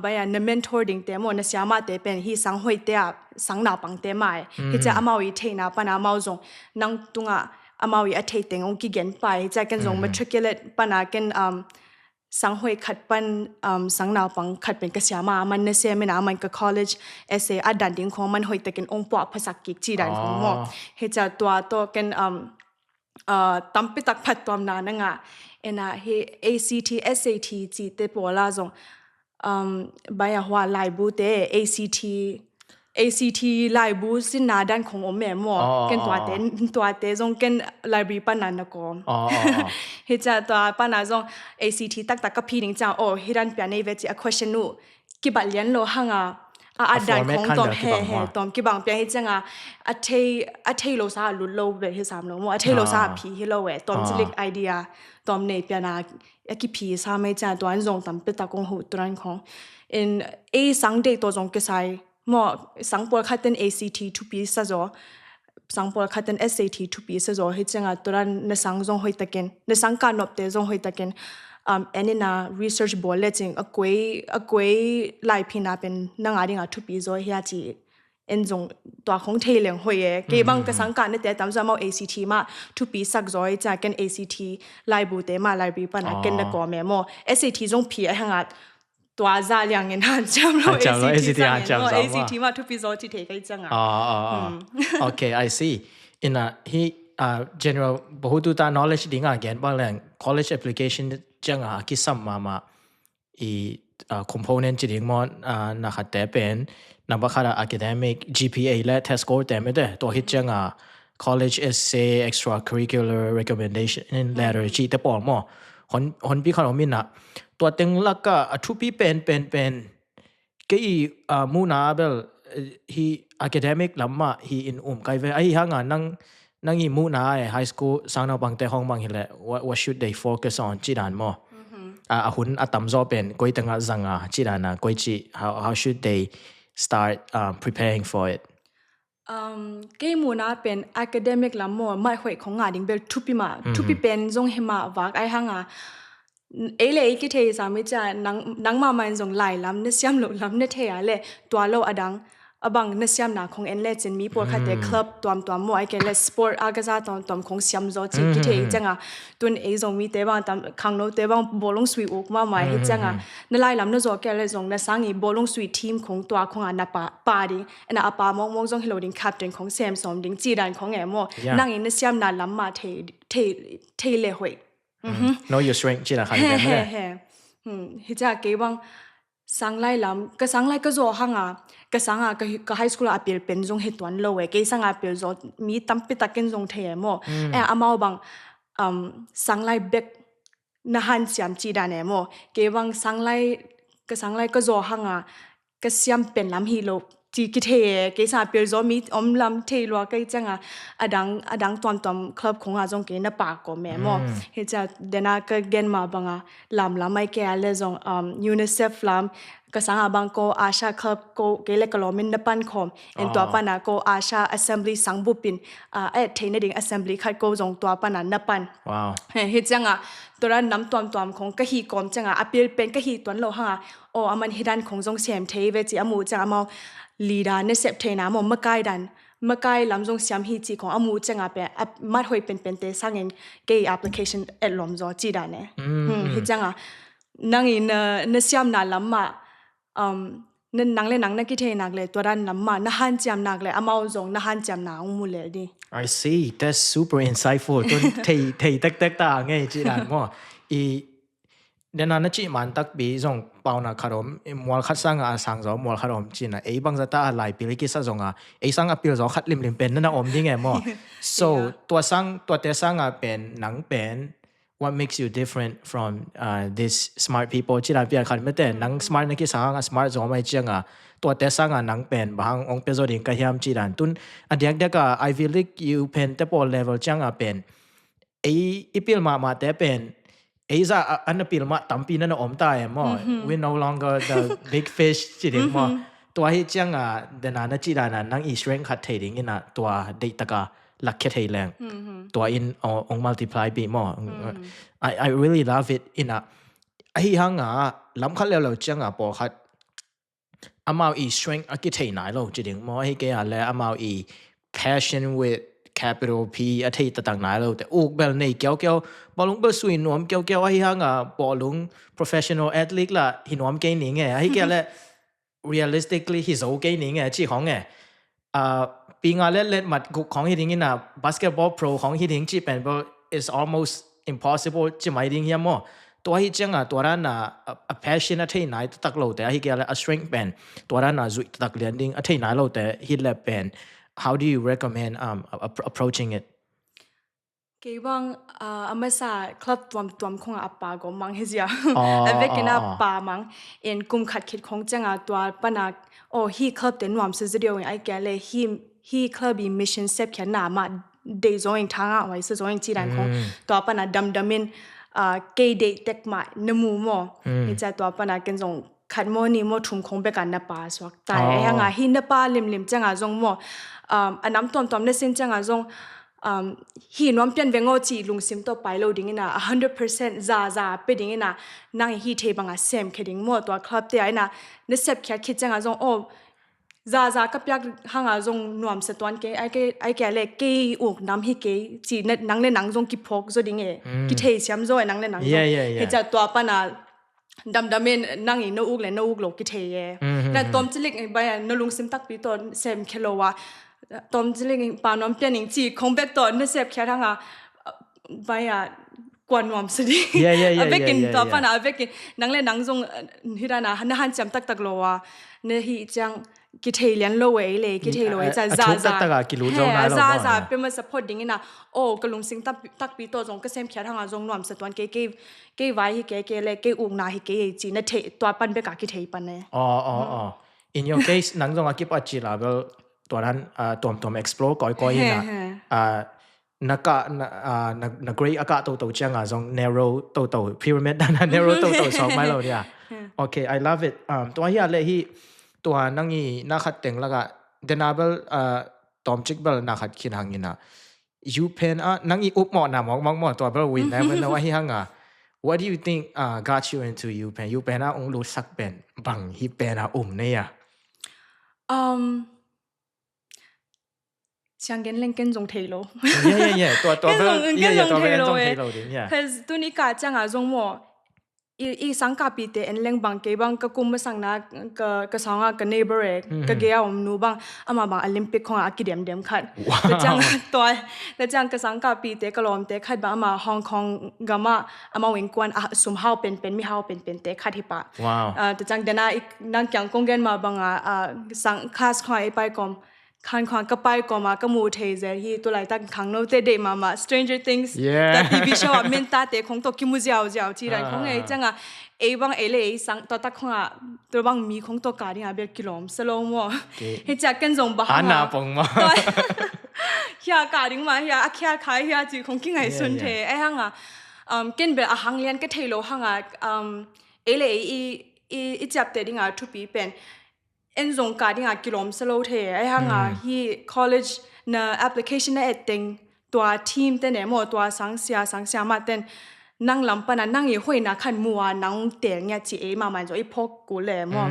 baya na mentor dingte maw na siamate pen hi sang hoihte ah sang naupangte mah e. Hi cia amau i theihna pana amau zong nang tungah amau i a theiteng ong kigen pai. Hi cia ken zong matriculate pana ken sang hoih khat pan sang naupang khat pen ka siama aman na sem ina aman ka college essay a dan ding khong aman hoihtakin ong puah phasak kik ci dan khong maw. Hi cia tua tawh ken tampi tak phattuamna na ngah ina hi ACT SAT cihte pawla zong baya hua laibu te ACT ACT laibu sinna dan khong om e maw. Ken tuate tuate zong ken library pana na kawm. Hi cia tua pana zong ACT taktak ka phi ding cia aw hi dan pia nei ve ci a question uh kibat lian lo hanga a a dan khong tawm he he tawm kibang pia hi cianga a thei a thei lo sa a lut lo ve hi sam lo maw a thei lo sa a phi hi lo e tawm cilik idea tawm nei piana a kiphi sa mai cia tua an zong tampi tak kong huh turan khong. In ei sang dei tawh zong kisai maw sang pawlkhat ten ACT thupi sa zaw sang pawlkhat ten SAT thupi sa zaw hi cianga turan na sang zong hoihtakin na sang ka nopte zong hoihtakin en ina research bawl le cing a kuei a kuei laiphina pen na nga dinga thupi zaw hia ci en zong tua khong thei leng hoih e. Kei bang ka sang ka nate tam zong amau ACT mah thupi sak zaw hi cia ken ACT laibu te mah library pana ken na kawm e maw. SAT zong phi a hanga tua za liangin hanciam lo ACT zangin maw ACT mah thupi zaw ci thei kai cianga. Okay, I see. Ina hi general bahutu ta knowledge dinga gen bang leng college application cianga a kisam mama i uh, component ci ding maw, uh, na khatte pen, number khat a academic, G P A le test score te mete, tua hi cianga college essay, extracurricular recommendation letter ci te pawl maw. Hon, hon pi khat om ina, tua teng laka a thupi pen, pen, pen, kei, uh, muhna bel, eh, hi academic lam mah hi in um kai ve. Ahi hanga nang, nang i muhna e high school sangnaupangte hong mang hileh, what, what should they focus on ci dan maw? A, a hun a tamzaw pen koi tengah zanga ci dana koi ci, how, how should they start, um, preparing for it? Um, kei muhna pen academic lam maw, mai hoih khong nga ding bel thupi mah, thupi pen zong hi mah vak ai hanga. Ei le ei kithei sami cia, nang, nang mama in zong lai lam na siam lo lam na thei a le, tua lo adang, abang na siamna khong en le cin mi pawl khatte club tuamtuam maw, ai ke le sport a gaza tuamtuam khong siam zaw ci kithei cianga. Tun ei zong mite bang tam, khangnote bang bawlung sui uk mama hi cianga. Na lai lam na zaw ke le zong na sangi bawlung sui team khong tua khonga na pa, pa ding, ena a pa mawngmawng zong hi lo ding captain khong sem sawm ding ci dan khong e maw. Nang in na siamna lam mah thei, thei, thei le hoih. Know your strength ci na khan. He, he, he. Hi cia kei bang sanglai lam, ka sanglai ka zaw hanga, ka sanga, ka, ka high school a apil pen zong hi tuan lo e, kei sanga apil zaw mi tampi takin zong thei e maw. E, amau bang, um, sanglai bek na han siam ci dan e maw. Kei bang sanglai, ka sanglai ka zaw hanga, ka siam pen lam hi lo ci kithei e, kei sa apil zaw mi om lam thei lua kei cianga, adang, adang tuamtuam club khonga zong kei na pa ko me maw. Hi cia dena ka gen ma banga lam lam ai kei a le zong, um, UNICEF lam, ka sanga bang ko ASHA club ko kei le ka lawmin na pan khom. En tua pana ko ASHA assembly sangbupin, uh, a et theina ding assembly khat ko zong tua pana na pan. Hi cianga, tua ran nam tuamtuam khong ka hi kawm cianga, apil pen ka hi tuan lo hanga, o, aman hi dan khong zong sem thei ve ci a mu cianga, amau leader na sep theina maw, makai dan, makai lam zong siam hi ci khong a mu cianga pen, a mat hoih penpente sangin kei application et lom zaw ci dan e. Hi cianga, nang in na, na siamna lam mah, um, nang le nang na kithei nak le, tua dan lam mah, na hanciam nak le, amau zong na hanciam na ong mu le di. I see. That's super insightful. Tun thei, thei tektek ta ngei ci dan maw. I, dena na ci man takpi zong pauna khat om, i mual khat sanga a sang zaw, mual khat om cina. Ei bang zata a lai pil i kisa zonga, ei sang a pil zaw khat limlim pen na na om ding e maw. So, tua sang, tua te sanga pen, nang pen, what makes you different from, uh, these smart people? Ci dan pian khat mete, nang smart na kisang a smart zaw mai cianga, tua te sanga nang pen, bahang ong pe zaw ding ka hiam ci dan. Tun, a diak diak a Ivy League U pen te pawl level cianga pen, ei i pil mahmah te pen, ei za a, an a pil mah tampi na na om ta e maw. We no longer the big fish ci ding maw. Tua hi cianga, dena na ci dana, nang i strength khat thei ding ina, tua deih taka, lakkhia thei leng. Tua in ong multiply pi maw. I, I really love it ina. Ahi hanga lam khat leuleu cianga pawlkhat amau i strength a kithei nai lo ci ding maw. Ahi kei a le amau i passion with capital P a thei tatak nai lo te. Uk bel nei kiaukiau, bawlung bel sui nuam kiaukiau ahi hanga bawlung professional athlete la hi nuam kei ning e. Ahi kei a le realistically hi zo kei ning e ci khong e. Uh, pi nga let let mat guk khong hi ding ina, basketball pro khong hi ding ci pen bo is almost impossible ci mai ding hiam maw. Tua hi cianga tua dana a, a passion a thei nai tatak lo te, ahi kei a le a strength pen tua dana zui tatak lian ding a thei nai lo te hi le pen, how do you recommend, um, a, a, approaching it? Kei bang, uh, a masa club tuamtuam khonga a pa gom mang hi zia. A vekin a pa mang in kum khat khit khong cianga tua pana, oh, hi club te nuam sa zadio in ai kia le hi, hi club i mission sep kia na ma dei zong in thanga wai sa zong in ci dan khong. Tua pana damdam in, uh, kei dei tek ma na mu maw. Hi cia tua pana ken zong khat maw ni maw thum khong beka na pa suak tai. Ai hanga hi na pa limlim cianga zong maw, um, a nam tuamtuam na sin cianga zong, um, hi nuam pian veng aw ci lungsim tawh pai lo ding ina, a hundred percent za za pe ding ina, nang hi thei banga sem khe ding maw. Tua club te a ina na sep khiat khit cianga zong, oh, za za ka piak hanga zong nuam sa tuan kei, ai kei, ai kei a le kei uk nam hi kei ci, nang le nang zong kiphawk zo ding e. Kithei siam zo e nang le nang zong. Hi cia tua pana damdam in nang i na uk le na uk lo kithei e. Na tom cilik bai a na lungsim takpi tawh sem khe lo a. Tom cilik pa nuam pian ing ci khong bek tawh na sep khiat hanga bai a kuan nuam sa ding. A vekin tua pana a vekin nang le nang zong hidana na hanciam taktak lo a na hih ciang kithei lian lo ei le kithei lo ei ca zaza zaza pia masa phot ding ina. O ka lungsing takpi tawh zong ka semkhiat hanga zong nuam sa tuan kei kei vai hi kei kei le kei ukna hi kei ei ci na thei tua pan beka kithei pan e. In your case nang zong a kipat ci la bel tuanan tuamtuam explore kawikawi ina. Na kah na grade a kah toto cianga zong narrow toto pyramid dana narrow toto sawk mai lo dia. Okay, I love it. Tua hia le hi tua nang i na khat teng laka dena bel tawmcik bel na khat khin hang ina. UPenn a nang i upmawhna mawkmawk maw tua bel we never know ahi hanga. What do you think got you into UPenn? UPenn a ung lutsak pen bang hi pen a um nei a? Siang gen leng ken zong thei lo. Tua tua ken zong thei lo ding. Tuni ka cianga zong maw i sangkahpite en leng bang kei bang ka kum masangna ka sanga ka neighbor e ka gei a om nu bang ama bang Olympic khonga a kidemdem khat. Ka ciang tua ka ciang ka sangkahpite ka lawmte khat bang ama Hong Kong gama ama wingkuan a sum hau penpen mi hau penpente khat hi pa. Ka ciang dena nang kiang kong gen ma banga sang class khonga ei pai kom khan khong ka pai kawma ka mu thei zel hi tulaitak khangnote deih mahmah Stranger Things ta TV show ah mentate khong tawh kimu ziauziau ci dan khong ei cianga ei bang ei le ei sang tua tak khonga tua bang mi khong tawh ka dinga bel kilawm sa lo maw? Hi cia ken zong bang hanga hia ka ding mah hia a khia khai hia ci khong kingaihsun thei ei hanga ken bel a hang lian ka thei lo hanga ei le ei i ciapte dinga thupi pen en zong ka dinga kilawm sa lo thei ei hanga hi college na application na et teng tua team te ne maw tua sangsia sangsia mah ten nang lam pana nang i hoina khan mua nang tel ngia ci ei mama in zong i phawk kul le maw?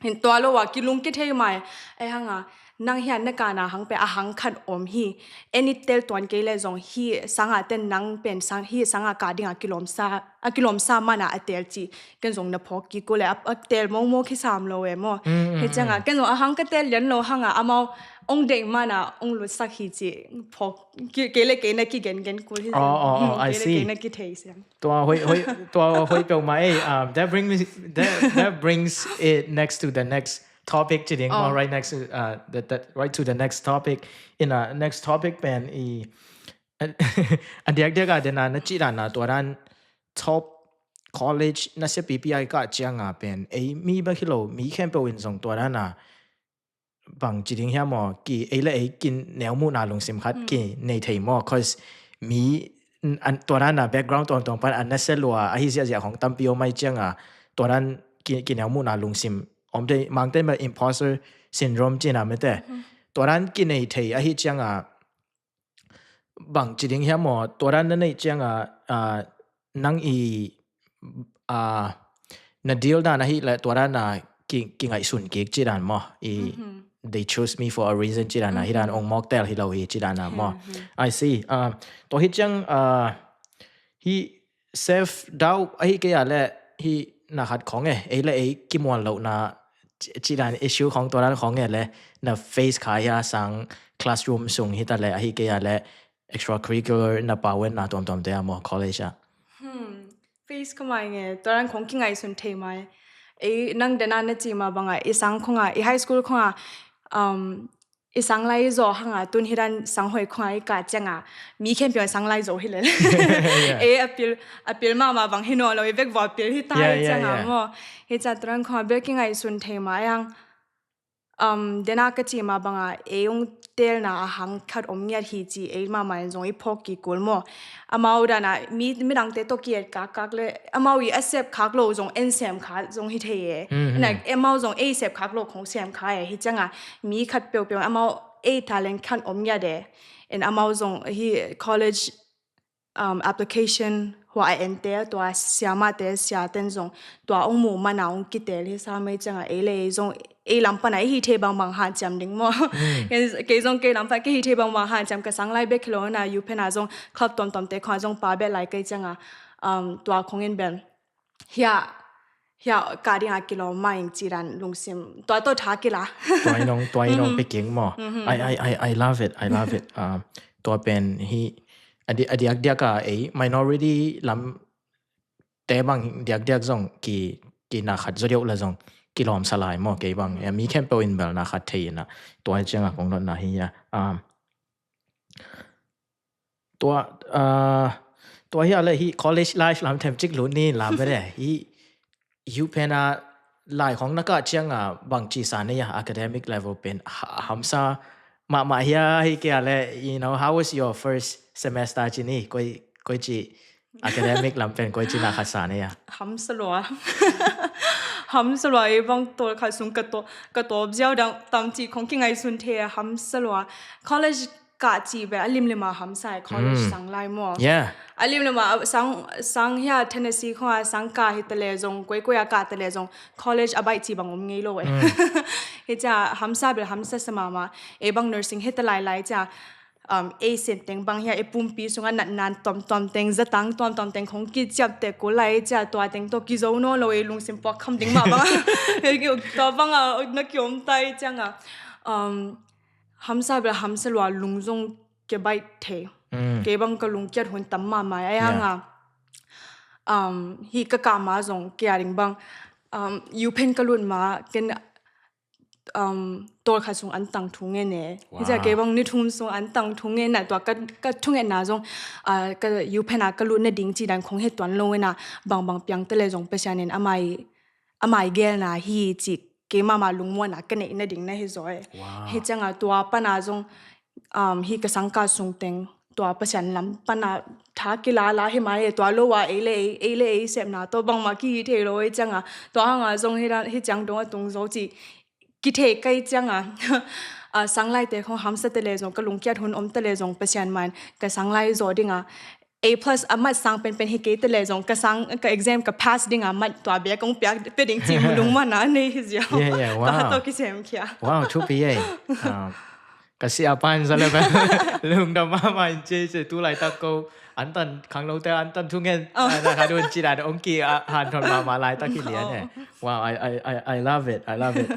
Hin tua lo a kilung kithei mai ei hanga nang hian na kana hang pe a hang khan om hi en i tel tuan kei le zong hi sanga ten nang pen sang hi sanga ka dinga kilawm sa a kilawm sa mana a tel ci ken zong na phawk kik uh le a tel mawngmawng khi sam lo e maw? Hi cianga ken zong a hang ka tel lian lo hanga amau ong deih mana ong lutsak hi ci phawk kei le kei na kigengen kul hi. Kei le kei na kithei siang. Tua hoi peuhmah ei. That brings it next to the next topic ci ding maw? Right next to uh, the, the, right to the next topic. In a next topic pen i a diakdiak a dena na cih dana tua dan top college na sia pipi ai ka cianga pen ei mi ba khilo mi khempeuh in zong tua dana bang ci ding hiam maw ki ei le ei kin neu muhna lungsim khat ki nei thei maw? Cause mi tua dana background tuangtuang pan an na sia lua ahi ziahziah khong tampi om ai cianga tua dan ki neu muhna lungsim om te mangte ma imposter syndrome cina mete tua dan ki nei thei ahi cianga bang ci ding hiam maw tua dan na neih cianga nang i na deal dan ahi le tua dan a kingaihsun kik ci dan maw i they choose me for a reason ci dan a hi dan ong mawk tel hi lo hi ci dan a maw? I see. Tua hi ciang hi self doubt ahi kei a le hi na khat khong e ei le ei kimuan lohna ci dan issue khong tua dan khong e le na face kha hia sang classroom sung hi ta le ahi kei a le extracurricular na pawen na tuamtuam te a maw college a? Face kha mai nge tua dan khong kingaihsun thei mai. Ei nang dena na ci ma banga i sang khonga i high school khonga i sang lai zo hanga tun hi dan sang hoi khonga i ka cianga mi khempeuh sang lai zo hi le. Ei a pil a pil mama bang hi naw lo i vek vua pil hi ta hi cianga maw? Hi ca tua dan khonga bel kingaihsun thei mai ang. Dena ka ci ma banga ei ung telna a hang khat om ngiat hi ci ei mama in zong i phawk ki kul maw? Amau dana mi midangte tawh ki et kak kak le amau i a sep khak lo zong en sem kha zong hi thei e. Na amau zong ei sep khak lo khong sem kha e hi cianga mi khat peuhpeuh amau ei talent khan om ngiat e. En amau zong hi college application hua a ente tua siamate siaten zong tua ong mu mana ong kitel hi sa mei cianga ei le ei zong ei lam pana ei hi thei bangbang hanciam ding maw? Kei zong kei lam pana kei hi thei bangbang hanciam ka sang lai bek hi lo na U Penn a zong club tuamtuamte khong a zong pa bek lai kei cianga tua khong in bel hia hia ka dinga kilawm ma ing ci dan lungsim tua tawh tha kila. Tua inong tua inong peking maw? I I I I love it, I love it. Tua pen hi a di- a diakdiak a ei minority lam te bang diakdiak zong ki, ki na khat zaw deuh la zong kilawm sa lai maw kei bang. Eh, mi khempeuh in bel na khat thei in a, tua hi ciangah kong notna hi a. Um, tua, uh, tua hi a le hi college life lam them cik lut ni lam bede. Hi UPenn a lai khong na kah ciangah bang ci sa nei a, academic level pen ha- hamsa mahmah hia hi kei a le, you know, how was your first semester ci ni, koi, koi ci academic lam pen koi ci na khat sa nei a? Hamsa lua. Hamsa lua, ei bang tawlkhat sung ka taw- ka tawp ziau dang tam ci khong kingaihsun thei a, hamsa lua. College kah ci bel a limlim a hamsa e, college sang lai maw. Yeah. A limlim a sang, sang hia Tennessee khong a sang kah hi ta le zong, koi koi a kah ta le zong, college a baih ci bang om ngei lo e. Hi cia hamsa bel hamsa sa mahmah. Ei bang nursing hi ta lai lai cia, um, ei sen teng bang hia ei pumpi sungah natnan tuamtuam teng, zatang tuamtuam teng khong kiciap te kul lai cia, tua teng tawh kizo nawn lo, ei lungsim puak kham ding mah bang a. Tua bang a na kiom tai ciangah, um, hamsa bel hamsa lua, lung zong ke baih thei. Kei bang ka lungkiat hun tam mahmah ai hanga, um, hi ka kah ma zong kei a ding bang, um, UPenn ka lut ma ken, um, tawlkhat sung an tang thu ngen e. Hi cia kei bang ni thum sung an tang thu ngen a, tua ka, ka thungetna zong, ah, ka UPenn a ka lut nading ci dan khong he tuan lo ina, bangbang piang ta le zong Pasian in a mai, a mai gelna hi ci kei mahmah lungmuanna ka neih nading na hi zaw e. Hi ciangah tua pana zong, um, hi ka sang kah sung teng tua Pasian lam pana tha kilala hi mai e, tua lo a ei le ei, ei le ei sepna tawh bangmah kihi thei lo e ciangah, tua hanga zong hi dan, hi ciang dong a tung zo ci kithei kai ciangah, ah, sang laite khong hamsa ta le zong, ka lungkiat hun om ta le zong Pasian man ka sang lai zaw dinga A plus a mat sang penpen hi kei ta le zong ka sang, ka exam ka pass dinga mat tua bia kong piak pe ding ci lungmuanna nei hi ziau. Yeah, yeah, wow. Tua tawh kisem khia. Wow, thupi e. Ah, ka si a pan za le ba lungdam mahmah in ci ci tu laitak ko antan khanglote antan thungen. Oh. Ah, na kha dun ci dan ong ki, ah, han thon mahmah laitak hi lian e. Oh. Wow, I, I, I, I love it. I love it.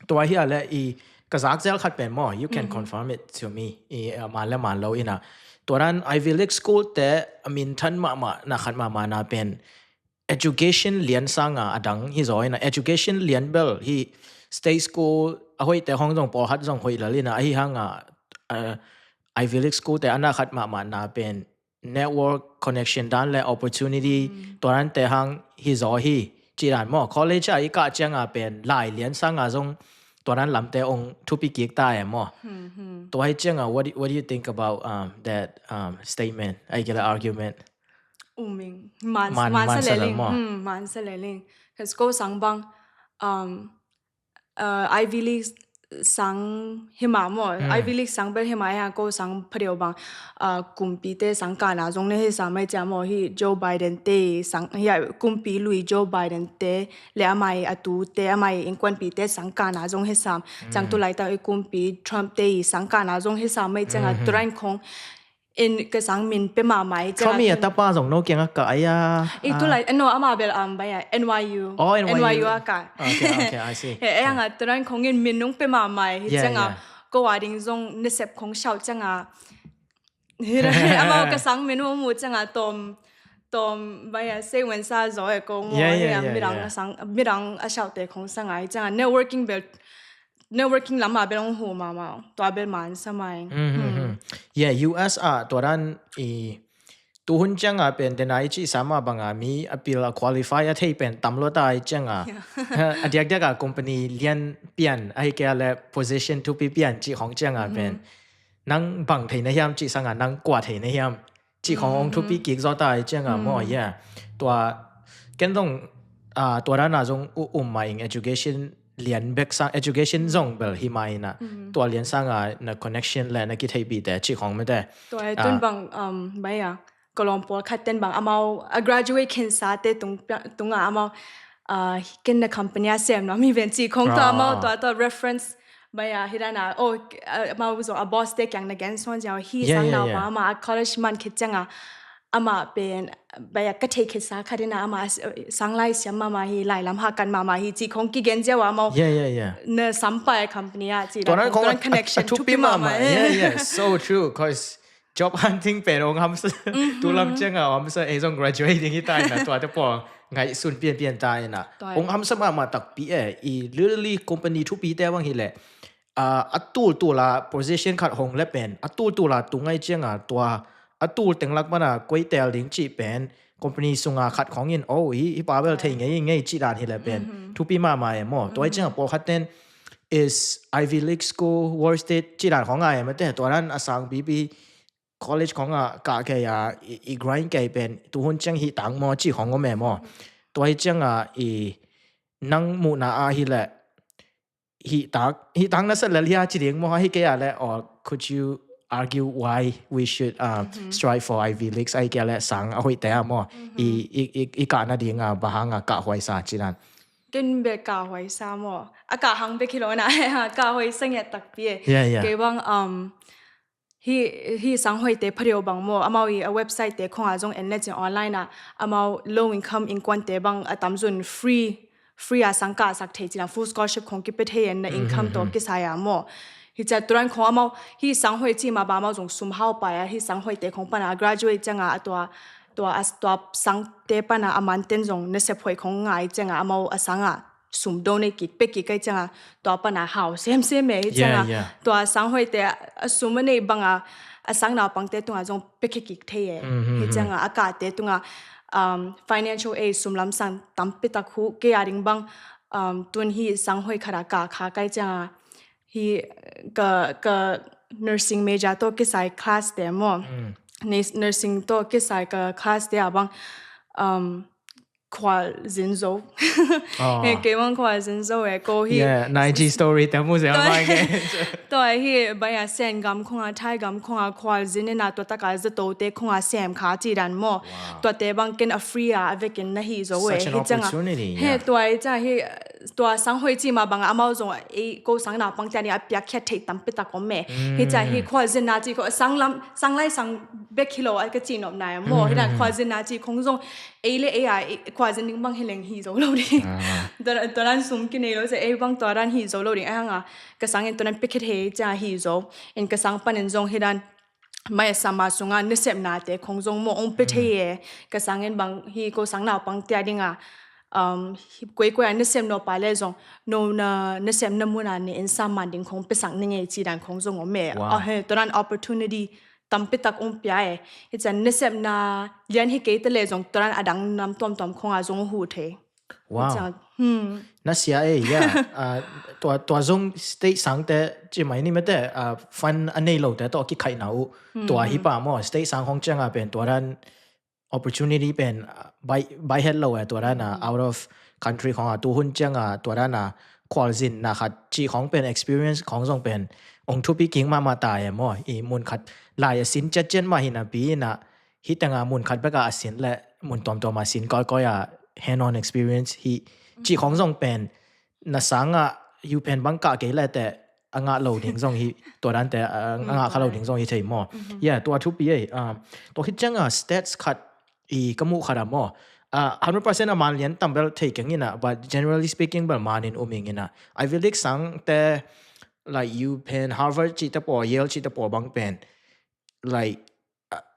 Tua hi a le i ka zak zel khat pen maw, you can confirm it to me. I, uh, man le man lo ina. Tua dan Ivy League school te a min than mahmah na khat mahmah na pen education lian sanga a dang hi zaw ina, education lian bel hi state school a hoih te hong zong pawlkhat zong hoih lal ina, ahi hanga, uh, Ivy League school te a na khat mahmah na pen network connection dan le opportunity tua dan te hang hi zaw hi ci dan maw. College a i kah cianga pen lai lian sanga zong tua dan lamte ong thupi kik ta e maw. Tua hi cianga, what do, what do you think about, um, that, um, statement? Ai kila argument. Uming. Man, man, man sa le ling. Hmm, man sa le ling. Let's go sang bang. Um, uh, Ivy League sang hi mah maw, Ivy League sang bel hi mah, hia ko sang phadeu bang, uh, kumpite sang kahna zong na hi sa mai cia maw, hi Joe Biden te sang, hia kumpi lui Joe Biden te le amai a tute, amai innkuanpite sang kahna zong hi sam. Ciang tu laitak i kumpi Trump te i sang kahna zong hi sa mai cianga, tu rain khong in ka sang min pe mahmah hi cianga. Khaw mi a tapa zong no kiang a kah ai a. I tu lai, no, ama bel, um, bai a, NYU. Oh, NYU. NYU a kah. Okay, okay, I see. He, e anga tu rain khong in min nong pe mahmah hi cianga. Ko a ding zong nasep khong shout cianga. Hi la, ama ka sang min mu mu cianga tom, tom, bai a, say when sa zo e ko mo, yeah, yeah, yeah, midang a sang, midang a shout te khong sang ai cianga. Networking bel networking lam a bel ong hu mahmah, tua bel man sa mai. Yeah, U S a tua dan i tuhun cianga pen tena i cih sa mah banga mi a pil a qualify a thei pen tam lua ta i cianga. A diakdiak a company lian pian ahi kei a le position thupi pian cih khong cianga pen nang bang thei na hiam cih sanga nang kua thei na hiam cih khong ong thupi kik zaw ta i cianga maw, yeah. Tua ken zong, ah, tua dana zong u- um ma ing education lian bek sang, education zong bel hi ma ina. Tua lian sanga na connection le na kitheihpihte cih khong mete. Tua e tun bang, um, bai a, ka lawm pawlkhat ten bang amau a graduate khinsa te tung, tunga amau, ah, ken na company a sem nuam hi ven cih khong tua amau tua, tua reference bai a hi dana, oh, ah, amau zong a boss te kiang na gen suan ziau hi sang nau pa ama a college man khit cianga ama pen bai a ka thei khitsa khat ina ama sang lai siam mama hi, lai lam ha kan mama hi cih khong kigen ziau amau. Yeah, yeah, yeah. Na sampai company a cih tua dan khong, tua dan connection thupi mama. Yeah, yeah, so true, 'cause job hunting pen ong hamsa. Tu lam ciang a ong hamsa, ei zong graduating hi ta ina, tuate pawl ngaihsun pianpian ta ina. Ong hamsa mahmah takpi e, i literally company thupite bang hileh, a tultul a position khat hong le pen a tultul a tung ngai ciang a, tua a tul teng lak pan a koi teel ding cih pen company sunga khat khong in, oh, hi pa bel thei ngei ngei cih dan hileh pen thupi mahmah e maw. Tua hi ciang a pawlkhat ten is Ivy League school worth it cih dan khong a e mate, tua dan a sang pipi college khong a kah kei a, i grind kei pen tuhun ciang hih tang maw cih khong om e maw. Tua hi ciang a i nang muhna a hileh hih tak, hih tak na sa lel hia ci ding maw, ahi kei a leh, or could you argue why we should, um, strive for Ivy Leagues, ahi kei a leh sang a hoihte a maw, i, i, i, i kah nading a bang hang a kah huai sa ci dan. Ken bek kah huai sa maw, a kah hang bek hi lo na, kah huai sa ngiat takpi e. Yeah, yeah. Kei bang, um, hi, hi sang hoihte phadeuh bang maw, amau i a website te khong a zong en le cin online a, amau low income innkuante bang a tamzun free, free a sang kahsak thei cin a, full scholarship khong kipia thei en na income tawh kisai a maw. Hi ciang tua dan khong amau hi sang hoih ci mah bang amau zong sum hau pai a, hi sang hoihte khong pan a graduate ciang a, a tua, tua, a tua sangte pan a a manten zong nasep hoih khong ngai ciang a, amau a sang a sum donate kik, pia kik kai ciang a, tua pan a hau semsem e, hi ciang a, yeah, yeah, tua sang hoihte a sum a neih bang a, a sang naupangte tung a zong pia kik thei e. Hi ciang a, a kahte tung a, um, financial aid, sum lamsang tampi tak hu, kei a ding bang, um, tun hi sang hoih khat a kah kha kai ciang a, hi ka, ka nursing major tawh kisai class te maw. Nus-, nursing tawh kisai ka class te a bang, um, khualzin zo. He, kei bang khualzin zo e, ko hi. Yeah, Nige story te mu zel mai ke. Tua hi, bai a Sen gam khong a, Thai gam khong a khualzin e na, tua tak a zato te khong a sem kha ci dan maw. Wow. Tuate bang ken a free a, a vekin na hi zo e. Such an opportunity, yeah. He, tua hi ciang hi, tua sang hoih ci mah bang a amau zong ei ko sang naupangte a ni a piakkhiat theih tampi tak om e. Hi ciang hi khualzinna ci khong sang lam, sang lai sang bek hi lo a ka ci nopna e maw. Hi dan khualzinna ci khong zong ei le ei a, ei, khualzin ding bang hi leng hi zo lo ding. Tua, tua dan sum kinei lo ciang ei bang tua dan hi zo lo ding. Ahi hang a ka sang in tua dan piakkhiat thei ciang hi zo. In ka sang pan in zong hi dan mai a sama sunga nasepnate khong zong maw ong pia thei e. Ka sang in bang hi ko sang naupangte a ding a, um, hi, koikoi a nasep nawn pah le zong, no na nasepna mun a ne en sam man ding khong piasak ning e ci dan khong zong om e. Wow. A he, tua dan opportunity tampi tak ong pia e. Hi ciang nasepna lian hi kei ta le zong tua dan a dang nam tuamtuam khong a zong hu thei. Wow. Hi ciang, hmm. Na sia e, yeah. Ah, tua, tua zong state sangte ci mai ni mate, ah, fund a nei lote tawh kikhaihna uh. Tua hi pah maw, state sang khong ciang a pen tua dan opportunity pen, ah, bai, bai het lo e, tua dan a out of country khong a, tuhun ciang a tua dan a khualzinna khat ci khong pen experience khong zong pen ong thupi kik mahmah ta e maw. I mun khat lai a sin ciatciat mah hi napi in a, hi teng a mun khat bek a a sin le mun tuamtuam a sin koikoi a hand on experience hi ci khong zong pen na sang a U Penn bang kah kei le te a ngah lo ding zong hi, tua dan te a, a ngah kha lo ding zong hi thei maw. Yeah, tua thupi e. Ah, tua khit ciang a stats khat i ka muh khat a maw. Ah, hundred percent a man lian tam bel thei keng in a, but generally speaking bel man in um ing in a. Ivy League sang te, like U Penn, Harvard cih te paw, Yale cih te paw bang pen, like,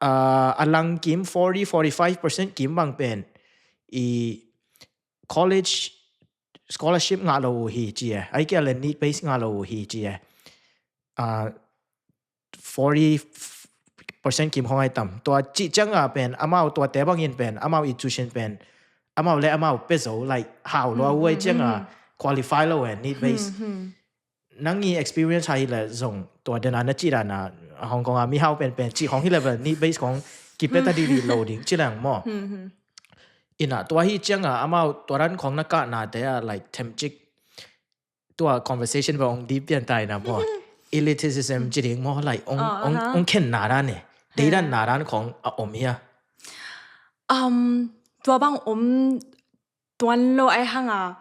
ah, a lang kim forty, forty-five percent kim bang pen i college scholarship ngah lo uh hi ci e. Ahi kei le need base ngah lo uh hi ci e. Ah, forty percent kim khong ai tam. Tua cih ciang a pen, amau tuate bangin pen, amau i tuition pen, amau le amau pe zo, like, hau lua uh ai ciang a qualify lo e, need base. Nang i experience hai le zong tua dena na cih dana Hong Kong a mihau penpen cih khong hi le bel need base khong kipia ta didi lo ding ci leng maw. Ina tua hi ciang a amau tua dan khong na kahna te a, like, themcik tua conversation ba ong deep pian tai na maw. Elitism ci ding maw, like, ong, ong, ong khen na dan e. Dei dan na dan khong a om hia? Um, tua bang om tuan lo ai hang a,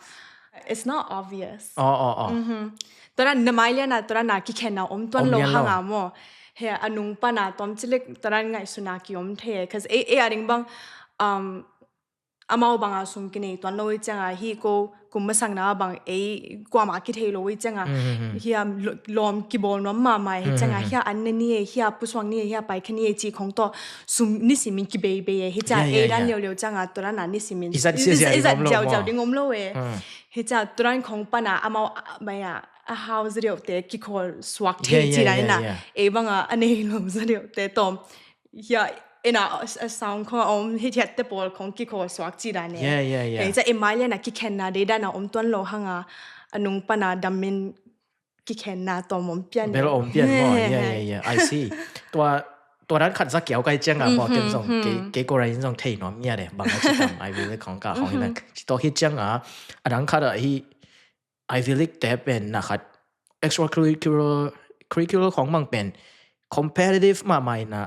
it's not obvious. Oh, oh, oh. Tua dan na mai lian a, tua dan a kikhen na om tuan lo hang a maw. He a nung pan a tom cilik tua dan ngaihsun a ki om the. Cause e, e a ding bang, um, amau bang a sum kinei tuan lo i ciang a hi ko kum masakna bang ei kuamah kithei lo i cianga, hia lo- lawm kibawl nuam mahmah hi cianga, hia an na ni e, hia pusuak ni e, hia paikha ni e ci khong tawh sum nisimin kibeibei e hi cianga, ei dan liaulio cianga tua dana nisimin i zat ziauziau ding om lo e. Hi cianga tua dan khong pana amau mai a a hau zariau te kikhawl suak thei ci dan ina, ei banga a nei lo zariau te tawm hia ina a sound khong a om hithiat te pawl khong kikhawl suak ci dan e. Ei ca i mai liana kikhenna dei dana om tuan lo hanga a nung pana damin kikhenna tawm om pian. Bel om pian maw? Yeah, yeah, yeah. I see. Tua tua dan khat za kiau kai cianga maw, ken zong kei kei korai zong thei nuam ngia de bang a ci tam Ivy League khong ka khong ina ci tawh hi cianga a dang khat a hi Ivy League te pen na khat extracurricular curricular khong mang pen competitive mahmah ina,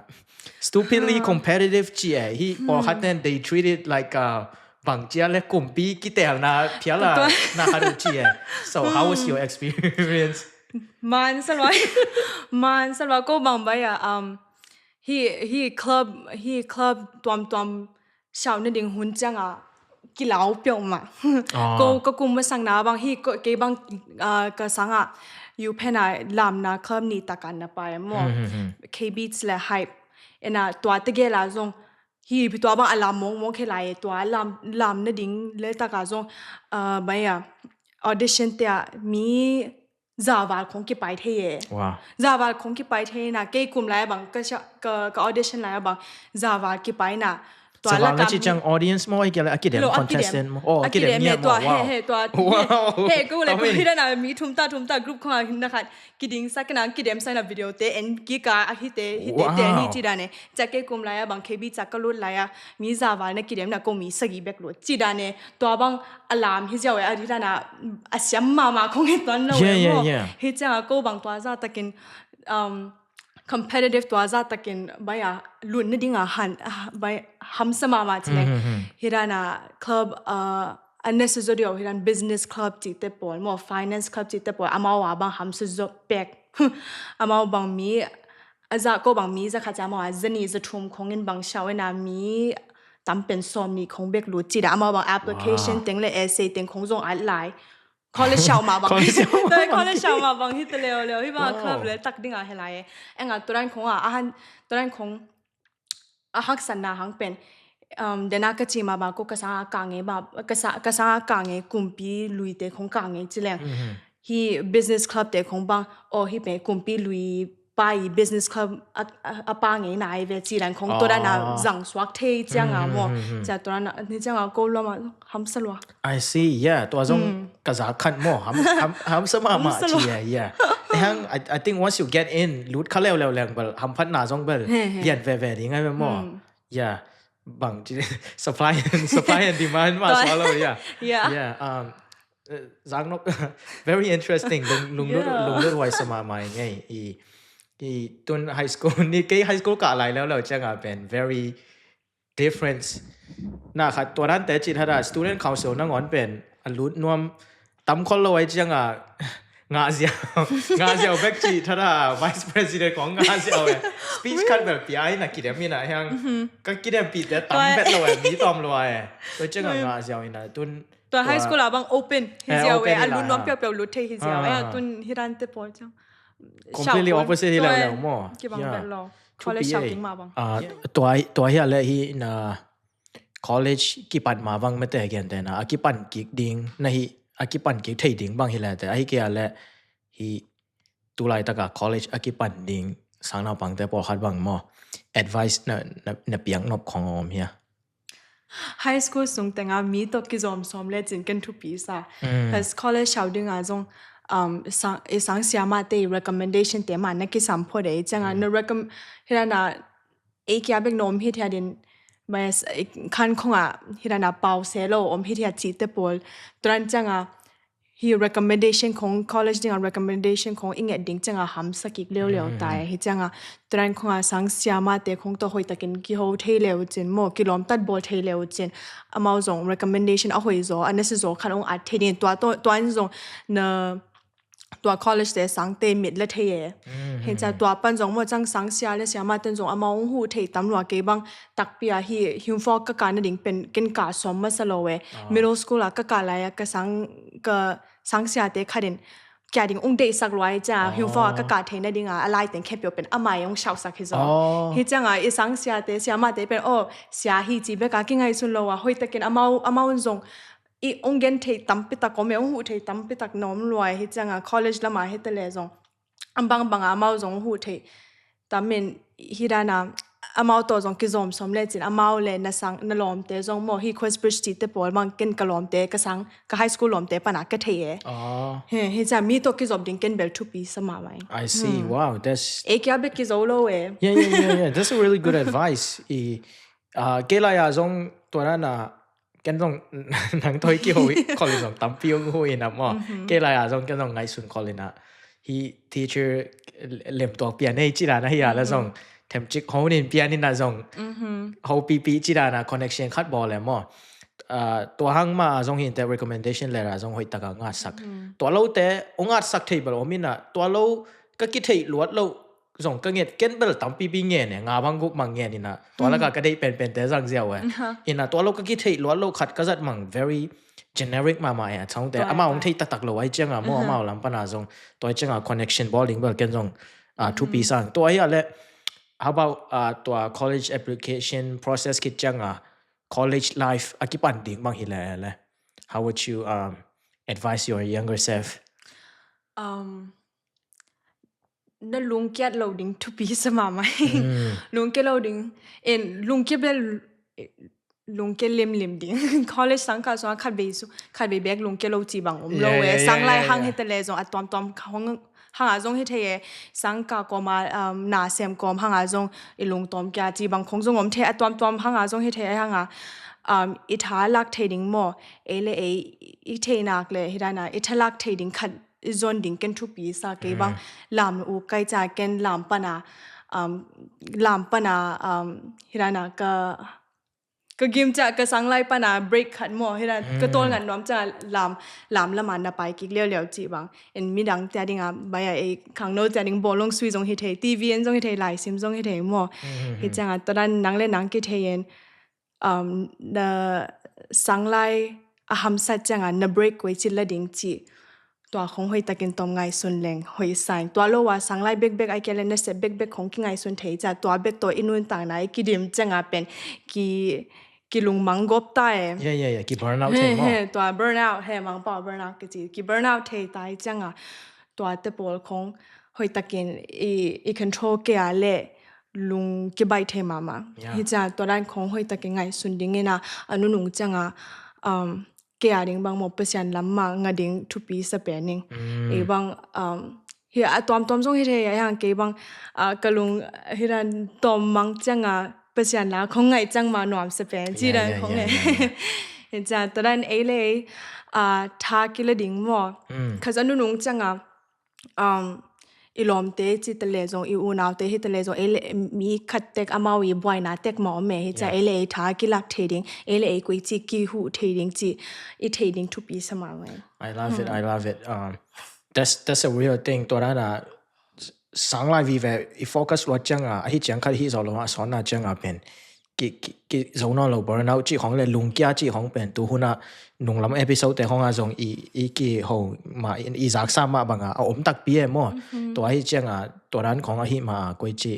stupidly competitive ci e hi. Pawlkhat ten they treat it like a bang cia le kumpi kitelna phiala na khat uh ci e. So how was your experience? Man salwa man salwa ko bang bai a um hi hi club hi club tuam tuam sau na ding hun cianga kilau piau ma. Ko ka kum masakna bang hi kei bang ka sanga U Penn a lamna club ni taka na pai maw. K Beats le Hype ena tua tegela zong hi tua bang a lam mong mong khelai tua lam lam na ding le taka zong bai a audition te a mi zaval khong kipai thei e. Zaval khong kipai thei na kei kum lai bang ka ka audition lai bang zaval kipai na. Tua la ka ci ciang audience maw, a kidem contestant maw? Oh, a kidem ngiat maw? Wow. He he tua he he ko le ko hi na mi thum ta thum ta group khong a hin na khat kiding sa kena kidem sa na video te en kika a hi te hi te te ni ci dan e. Ca kei kum lai a bang K B ca ka lut lai a mi zaval na kidem na ko mi sagi bek lut ci dan e. Tua bang a lam hi ziau e a hi dan a a siam mama khong hi tuan lo e maw. Hi ciang a ko bang tua za takin um competitive tua za takin bai a lut na ding a han bai hamsa mama ci le. Hi dan a club a a nasa zo diau hi dan business club ci te pawl maw, finance club ci te pawl amau a bang hamsa zo pek. Amau bang mi a za ko bang mi za khat ca amau a za ni za thum khong in bang siau ena mi tam pen sawm ni khong bek lut ci da amau bang application teng le essay teng khong zong at lai. College siau ma bang college siau ma bang hi te leo leo hi bang club le tak ding a he lai e. Enga turan khong a a han turan khong a haksanna hang pen um dena ka ci ma ba ko ka sanga ka nge ba ka sa ka sanga ka nge kumpi lui te khong ka nge ci leng. Hi business club te khong bang o hi pen kumpi lui pa i business club a pa nge na ai ve ci dan khong to dan a zang suak thei ciang a maw. Cia to dan a ni ciang a ko lua ma hamsa lua. I see, yeah, tua zong ka za khan maw hamsa mahmah ci, yeah, yeah. Hang I think once you get in lut kha leuleu leng bel hamphatna zong bel lian veve ding ai ve maw. Yeah, bang ci supply and supply and demand ma sua lo, yeah. Yeah, um zang nok very interesting. Lunglut lunglut huai sa mahmah ngei. I tun high school ni kei high school ka lai leuleu ciang a pen very difference. Na khat tua dan te ci thada student council nangawn pen a lut nuam tam khol lo ai ciang a ngah ziau ngah ziau bek ci thada vice president kong ngah ziau e. Speech khat bel pia ai na kidem ina hiang ka kidem pi te tam bet lo e mi tom lo e. Tua ciang a ngah ziau ina tun tua high school a bang open hi ziau e a lut nuam piau piau lut thei hi ziau e tun hi dan te pawl ciang. Completely opposite hi leuleu maw. Kibang bet lo. College shouting ma bang. Tua hi a le hi na college kipan ma bang mete gen te na a kipan kik ding na hi a kipan kik thei ding bang hi le te a hi kia le hi tulai taka college a kipan ding sang naupang te pawlkhat bang maw advice na na piang nop khong om hia? High school sung tenga mi tawh kizawm sawm le cin ken thupi sa. Plus college shouting a zong um sang sang siama te recommendation te ma na kisam pho de cianga na recommend hi na ei kia bek na om hi thia din mas khan khonga hi na pau se lo om hi thia ci te pawl turan cianga hi recommendation khong college dinga recommendation khong i nget ding cianga hamsa kik leuleu tai hi cianga turan khonga sang siama te khong to hoitakin kiho thei leu cin maw kilawm tat bawl thei leu cin amau zong recommendation a hoi zaw a nasa zaw khan ong at thei din tua tuan zong na tua college te sangte mit la thei e. Hi ciang tua pan zong maw ciang sang sia le siamah ten zong amau hong huh thei tam lua, kei bang takpi a hi Hume Fogg ka kah nading pen ken kah sawm masa lo e. Middle school a ka kah lai a ka sang, ka sang siate khat in kia ding ong deihsak lua hi ciang Hume Fogg a ka kah thei nading a, a lai teng khempeuh pen amah in ong shousak hi zaw. Hi ciang a i sang siate siamahte pen aw sia hi ci bek a kingaihsun lo a, hoih takin amau, amau in zong i ong gen thei tampi tak om e, ong huh thei tampi tak na om lua hi ciang a college lam a hi ta le zong a bangbang a amau zong huh thei tam in hi dan a amau tawh zong kizawm sawm le cin amau le na sang na lawmte zong maw hi Queensbridge cite pawl bang ken ka lawmte ka sang ka high school lawmte pan a ka thei e. Hi ciang mi tawh kizop ding ken bel thupi sa mahmah ing. I see. Wow, that's... Ei kia bek kizo lo e. Yeah, yeah, yeah, yeah. That's a really good advice. I, uh, kei lai a zong tua dan a ken zong nang tawh i kiho khol in zong tampi ong huh in a maw. Kei lai a zong ken zong ngaihsun khol in a hi teacher lemtuak pian ei ci dan a hi a la zong themcik ho nin pian in a zong ho pipi ci dan a connection khat bawl e maw. Ah, tua hang mah a zong hi in te recommendation le la zong hoih tak a ngatsak. Tua lo te ong ngatsak thei bel om in a tua lo ka kitheih luat lo zong ka nget ken bel tampi pi ngen e, nga bang gup mang ngen in a tua lak a ka deih penpen te zang ziau e. In a tua lo ka kitheih luat lo khat ka zat mang very generic mahmah e a chang te amau ong thei taktak lo ai ciang a maw amau lam pan a zong tua ai ciang a connection bawl ding bel ken zong, ah, thupi sang. Tua hi a le how about, ah, tua college application process khit ciang a college life a kipan ding bang hi le le how would you, um, advise your younger self? Um, na lungkiat lo ding thupi sa mahmah. Lungkia lo ding in lungkia bel lungkia limlim ding. College sangkah sungah khat vei su khat vei bek lungkia lo ci bang om lo e. Sang lai hang hi ta le zong a tuamtuam hong hang a zong hi thei e. Sangkah kawm a, um, na sem kawm hang a zong i lungtawm kia ci bang khong zong om thei a tuamtuam hang a zong hi thei e hang a, um, i tha lak thei ding maw. Ei le ei i thei nak le hi dan a i tha lak thei ding khat i zon ding ken thupi sa kei bang lam u kai ca ken lam pan a, um, lam pan a, um, hi dan a ka ka gim ca ka sang lai pan a break khat maw hi dan ka tawl ngat nuam ca lam lam lam a na pai kik liauliau ci bang in midang tia ding a bai a ei khangno tia ding bawlung sui zong hi thei, T V en zong hi thei, laisim zong hi thei maw. Hi ciang a tua dan nang le nang ki thei en, um, na sang lai a hamsat ciang a na break koi ci la ding ci. Tua khong hoih takin tom ngaihsun leng hoih sa ing. Tua lo a sang lai bekbek ai kia le na sep bekbek khong ki ngaihsun thei ca tua bek tawh i nuntakna i kidim ciang a pen ki ki lungmang gop ta e. Yeah, yeah, yeah. Ki burnout thei maw. Tua burnout he mangpau burnout ki ci ki burnout thei ta i ciang a tua te pawl khong hoih takin i, i control kei a le lung kibai thei mahmah. Hi ciang tua dan khong hoih takin ngaihsun ding in a a nunung ciang a, um, kei a ding bang maw Pasian lam mah nga ding thupi sa pen ing. Ei bang, um, hi a tuamtuam zong hi thei a hang kei bang, ah, ka lung hi dan tom mang ciang a Pasian la khong ngaih ciang ma nuam sa pen ci dan khong e. Hi ciang tua dan ei le ei, ah, tha kila ding maw. Kha za nunung ciang a, um, i lawmte ci ta le zong i unaute hi ta le zong ei le mi khat tek amau i buaina tek ma om e hi ciang ei le ei tha kilak thei ding ei le ei koi ci ki huh thei ding ci i thei ding thupi sa mahmah. I love it, I love it. Um, that's, that's a real thing. Tua dan a sang lai vive i focus luat ciang a, ahi ciang khat hi zaw lo a sawn na ciang a pen ki, ki, ki zo nawn lo burnout cih khong le lungkia cih khong pen tu hun a nunglam episode te khong a zong i, i kiho mah i, i zaksa mah bang a, a om takpi e maw. Tua ahi ciang a tua dan khong ahi mah a koi ci,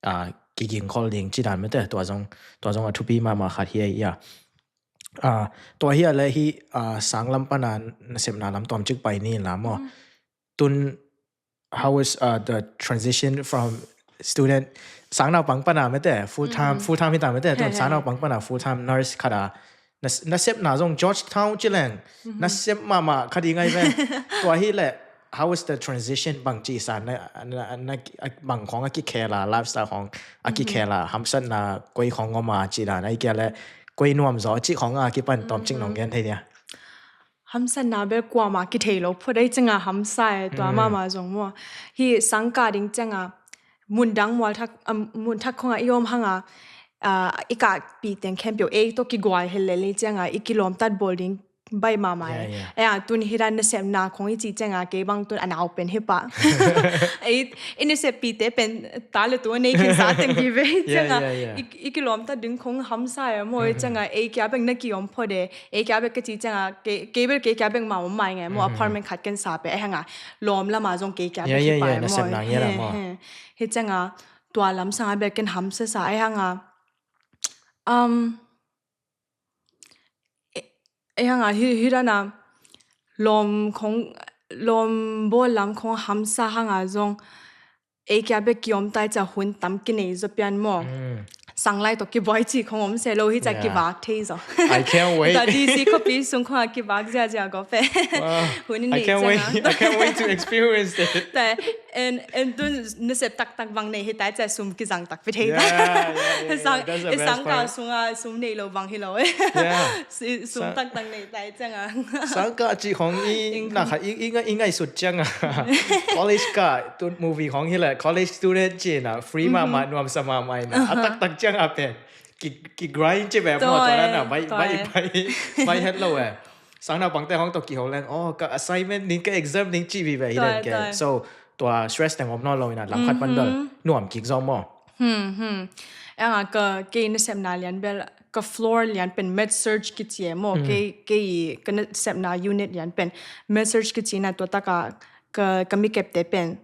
a, kiging khol ding ci dan mete tua zong, tua zong a thupi mahmah khat hi a i a. A, tua hi a le hi, a, sang lam pan a nasepna lam tawm cik pai ni la maw. Tun how was, uh, the transition from student, sang naupang pan a mete full time, full time hi ta mete tun sang naupang pan a full time nurse khat a na, nasepna zong Georgetown ci leng nasep mahmah khat i ngai ve. Tua hi le how was the transition bang ci sa na, na, na, bang khong a kikhel a lifestyle khong a kikhel a hamsatna koi khong om a ci dan a i kia le koi nuam zaw ci khong a kipan tawm cik nong gen thei dia. Hamsatna bel kuamah kithei lo phot ei ciang a hamsa e tua mahmah zong maw. Hi sangkah ding ciang a mun dang mual thak, um, mun thak khong a i om hang a, ah, i kahpih teng khempeuh ei tawh kigual hel lel ei ciang a i kilawmtat bawl ding baih mahmah. Yeah, yeah. Ei a tun hi dan nasepna khong i cih cianga kei bang tun a nau pen hi pah. Ei, i naseppite pen ta le tu a nei khin sa teng hi ve hi cianga. Yeah, yeah, yeah. I, i kilawm ta ding khong hamsa e maw, i cianga ei kia beng na kiom pho de, ei kia beng ka cih cianga kei, kei bel kei kia beng mah om mai ngai maw, apartment khat ken sa pe, ei hanga lawm lama zong kei kia beng hi pah e maw. Yeah, yeah, yeah, nasepna ngia la maw. He, he. Hi cianga tua lam sanga bel ken hamsa sa, ei hanga, um, ei hanga hi, hi dana lawm khong, lawm bawl lam khong hamsa hanga zong ei kia bek kiom tai ca hun tam kinei zaw pian maw. Sanglai tawh kibuai ci khong om se lo hi ca kivak thei zaw. I can't wait. Ta D C khuapi sung khonga kivak ziazia go pe. Wow. Hun in I can't wait. I can't wait to experience it. Ta, en, en tun nasep taktak bang nei hi tai ca sum kizang tak pi thei ta. Yeah, yeah, yeah, yeah. That's the best part. Sangka sunga sum nei lo bang hi lo. Yeah. Sum taktak nei tai cianga. Sangka ci khong i, na kha i, i, i ngaisut cianga. College ka, tun movie khong hi le, college student ci na, free mahmah, nuam sa mahmah na. A taktak cianga pen. Ki, ki grind ci ve maw, tua na, bai, bai, bai, bai het lo e. Sang naupangte hong tawh kiho leng, oh, ka assignment ning, ka exam ning ci vive hi den ke. So, tua stress teng om nawn lo ina, lam khat pan bel nuam kik zaw maw. Hmm, hmm. Anga ka, kei nasepna lian bel, ka floor lian pen med surg kici e maw, kei, kei ka nasepna unit lian pen med surg kici na tua taka ka, ka mikepte pen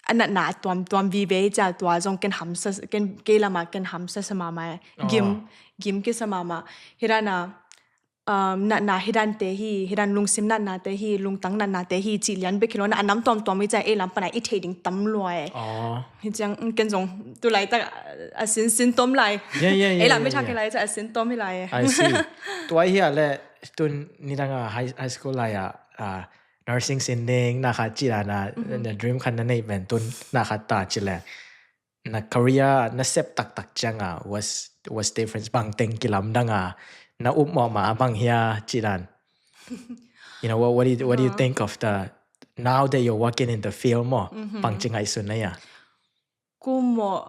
a natna a tuamtuam vive hi cia tua zong ken hamsa, ken, kei lama ken hamsa sa mahmah e. Gim, gim kisa mahmah. Hi dana, um, natna hi dante hi, hi dan lungsim natnate hi, lungtang natnate hi, cih lian bek hi lo na a nam tuamtuam hi cia ei lam pana i thei ding tam lua e. Hi ciang, ken zong tu laitak a sinsin tom lai. Yeah, yeah, yeah. Ei lam i thak hi lai cia a sin tom hi lai e. I see. Tua hi a le tun nidanga high, high school lai a, a, nursing sin ding, na khat ci la na, na dream khat na nei pen tun, na khat ta ci le. Na career, na sep taktak cianga, what's, what's difference bang teng kilamdanga, na up mawh ma a bang hia ci dan. You know, what, what do you, what do you think of the, now that you're working in the field maw, bang ci ngaihsun na hia? Kum maw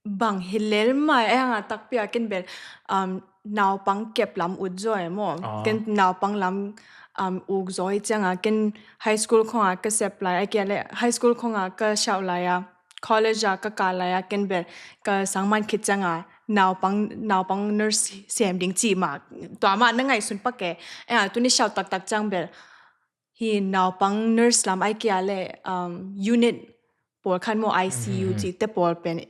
bang hi lel mai, ei hanga takpi a ken bel, um, naupang kep lam ut zaw e maw. Ken naupang lam, um, uk zaw hi cianga, ken high school khonga ka sep lai, a kia le high school khonga ka siauh lai a, college a ka kah lai a, ken bel ka sangman khit cianga, naupang, naupang nurse sem ding ci ma, tua ma na ngaihsun pak e, ei a tuni siauh taktak ciang bel, hi naupang nurse lam ai kia le, um, unit pawl khan maw I C U ci te pawl pen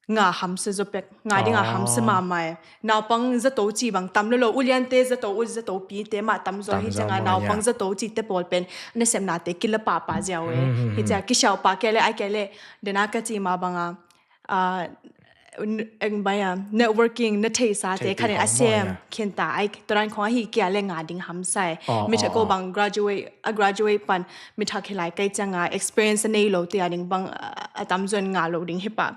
nga hamsa zaw pek, nga dinga hamsa mahmah e. Naupang zato ci bang tam lo lo, uliante zato, u zato pite mah tam zaw hi cianga, naupang zato ci te pawl pen nasepnate kila pahpah ziau e. Hi cia kisiauh pah kia le, ai kia le, dena ka ci ma banga, a, eng bai a, networking na theisate khanin a sem khinta ai, tua dan khong ahi kia le nga ding hamsa e. Mithak ko bang graduate, a graduate pan mithak hi lai kei cianga experience a nei lo te a ding bang a, a tamzaw in nga lo ding hi pah.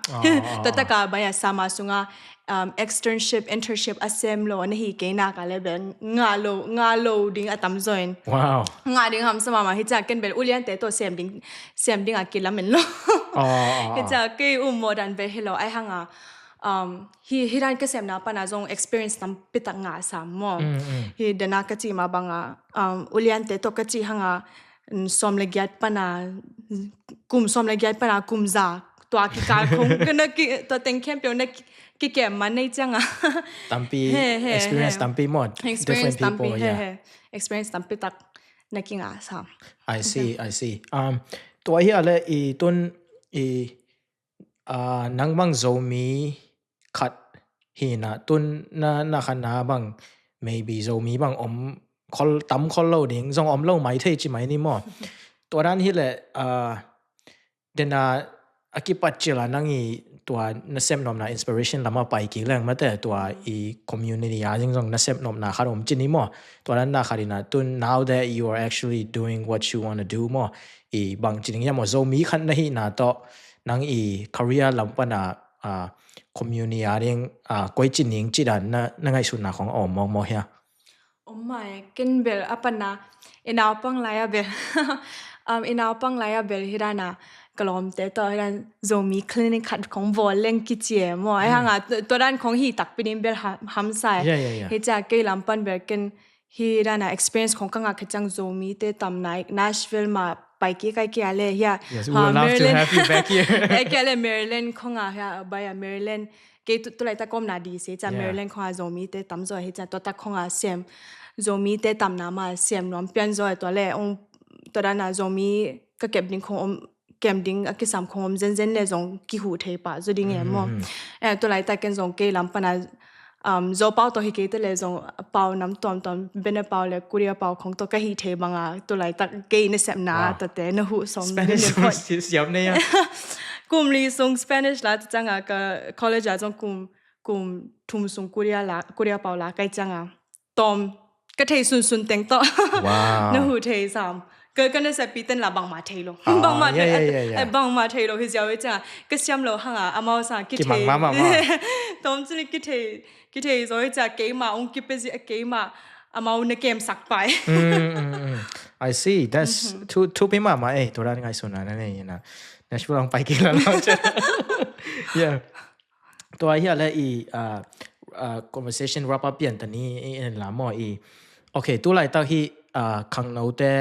Tua taka bai a sama sunga, um, externship, internship a sem lo na hi kei naka le bel nga lo, nga lo ding a tamzaw in. Wow. Nga ding hamsa mahmah hi cia ken bel uliante tawh sem ding, sem ding a kilamen lo. Hi cia kei um mawh dan bel hi lo, ai hanga, um, hi, hi dan ka sepna pana zong experience tampi tak nga sam maw. Hi dena ka ci ma banga, um, uliante tawh ka ci hanga, mm, sawm le giat pana, kum sawm le giat pana kum za, tua kikal khong ka na ki, tua teng khempeuh na ki, kikem man nei cianga. Tampi, experience tampi maw. Experience tampi, he, he. Experience tampi tak na kinga sam. I see, I see. Um, tua hi a le i tun i, uh, nang bang Zomi khat hi na tun na, na khat na bang maybe Zomi bang om khol, tam khol lo ding, zong om lo mai thei ci mai ni maw. Tua dan hi le, uh, dena a kipat cila nang i tua na sep nopna inspiration lama pai kik leng mate tua i community a zing zong na sep nopna khat om ci ni maw. Tua dan na khat ina tun now that you are actually doing what you wanna do maw. I bang ci ding hia maw, Zomi khat na hihna tawh nang i career lam pana, a, community a ding, a, koi ci ning ci dan na, na ngaihsutna khong a om mawkmawk hia? Om mai, ken bel a pana, i naupang lai a bel, um, i naupang lai a bel hi dana, ka lawmte tawh hi dan Zomi clinic khat khong bawl leng kici e maw. Ai hanga, tua dan khong hi takpi ding bel hamsa e. Hi cia kei lam pan bel ken hi dana experience khong ka ngah khit ciang Zomite tamna Nashville mah pai kik ai kia le hia. Yes, we would love to have you back here. Ai kia le Maryland khong a hia bai a Maryland kei tu tulai ta kom na di se ca Maryland khong a Zomite tam zo hi ca tua ta khong a sem Zomite tamna ma sem nuam pian zo tua le ong tua dana Zomi ka kep ding khong om kem ding a kisam khong om zenzen le zong kihu thei pah zo ding e maw. Eh, tulai ta ken zong kei lam pana um, zo pau tawh hi kei te le zong pau nam tuam tuam bene pau le Korea pau khong tawh ka hi thei banga tulai tak kei na sepna ta te na hu som Spanish siam ne ya. Kum li sung Spanish la ta canga ka college a zong kum kum thum sung Korea la Korea pau la kai canga tom ka thei sunsun teng tawh na hu thei sam ka ka na sepi ten la bangma thei lo bangma thei bangma thei lo hi ziau i cha ka siam lo hanga amau sa ki thei tom chili ki thei ki thei zo i cha keima ong ki pe zi keima amau na kem sak pai I see. That's two two pi mama eh. Tua dan ngai suna na nei na. Nashville ang pai kila lang. Yeah. Tua hi ale i uh, uh, conversation wrap up pian tani i en la mo i. Okay, tu lai tak hi uh, khangno te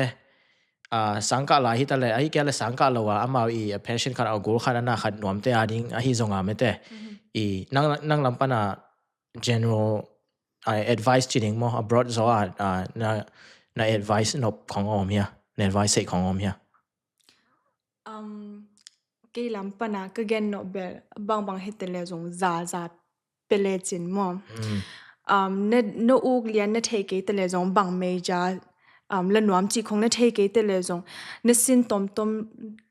uh, sangka la hi ta le ahi kia le sangka lo a amau i a passion khat a goal khat ana khat nuam te a ding ahi zonga me te. I nang nang lam pana general uh, advice ci ding mo abroad zo a uh, na na advice nop khong om hia. Na advice sei khong om hia. Um, kei lam pana ka gen no bel bangbang hete le zong za za pele cin mo. Um, na, na uk lian na thei kei te le zong bang meja um, la nuam ci khong na thei kei te le zong na sin tom tom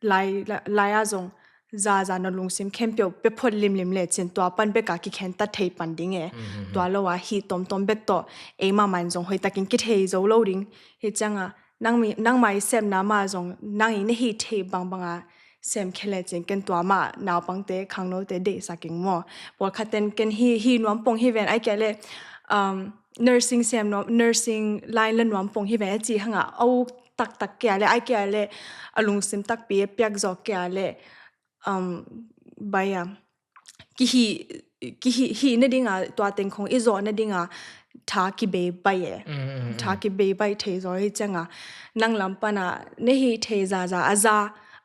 lai, lai a zong za za na lungsim khempeuh pe phot lim lim le cin tua pan beka ki khen ta thei pan ding e. Tua lo a hi tom tom bek to ei ma man zong hoi takin ki thei zo lo ding. Hi changa nang mi nang mai sem na ma zong nang i na hi thei bang banga sem khele cin ken tua ma naupang te khangno te dei saking mo. Pol khaten ken hi hi nuam pong hi ven ai kia le um, nursing sem nuam nursing line la nuam pong hi ven a ci hanga au tak tak kia le ai kia le a lungsim tak pi piak zo kia le um, bai a kihi kihi hi na dinga tua teng khong i zo na dinga tha ki bei bai e tha ki bei bai thei zo hi changa nang lam pana ne hi thei za za a za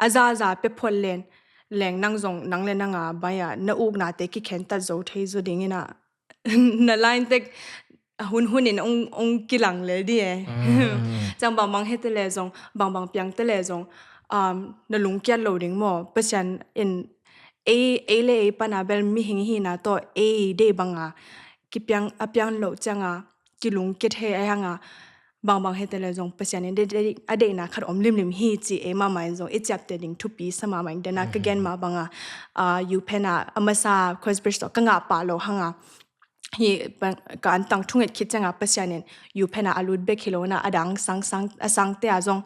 a za za pe phol len leng nang zong nang le nanga bai a na uk na te ki khen tat zo thei zo ding ina na line tek hun hun in ong ong kilang le di e chang bang bang hete le zong bang bang piang te le zong um, na lungkiat lo ding mo pasian in ei ei le ei pana bel mihing hi na to ei dei banga kipiang a piang lo changa kilung kit he ai hanga bang bang hete le zong pasian in a deina khat om lim lim hi ci ei mama in zong i chiap te ding thupi sama ma in dena ka gen ma banga uh, you pen a amasa Queensbridge to ka nga pa lo hanga hi ka an tang thunget khit changa pasian in you pen a alut bek hi lo na adang sang sang a sang te a zong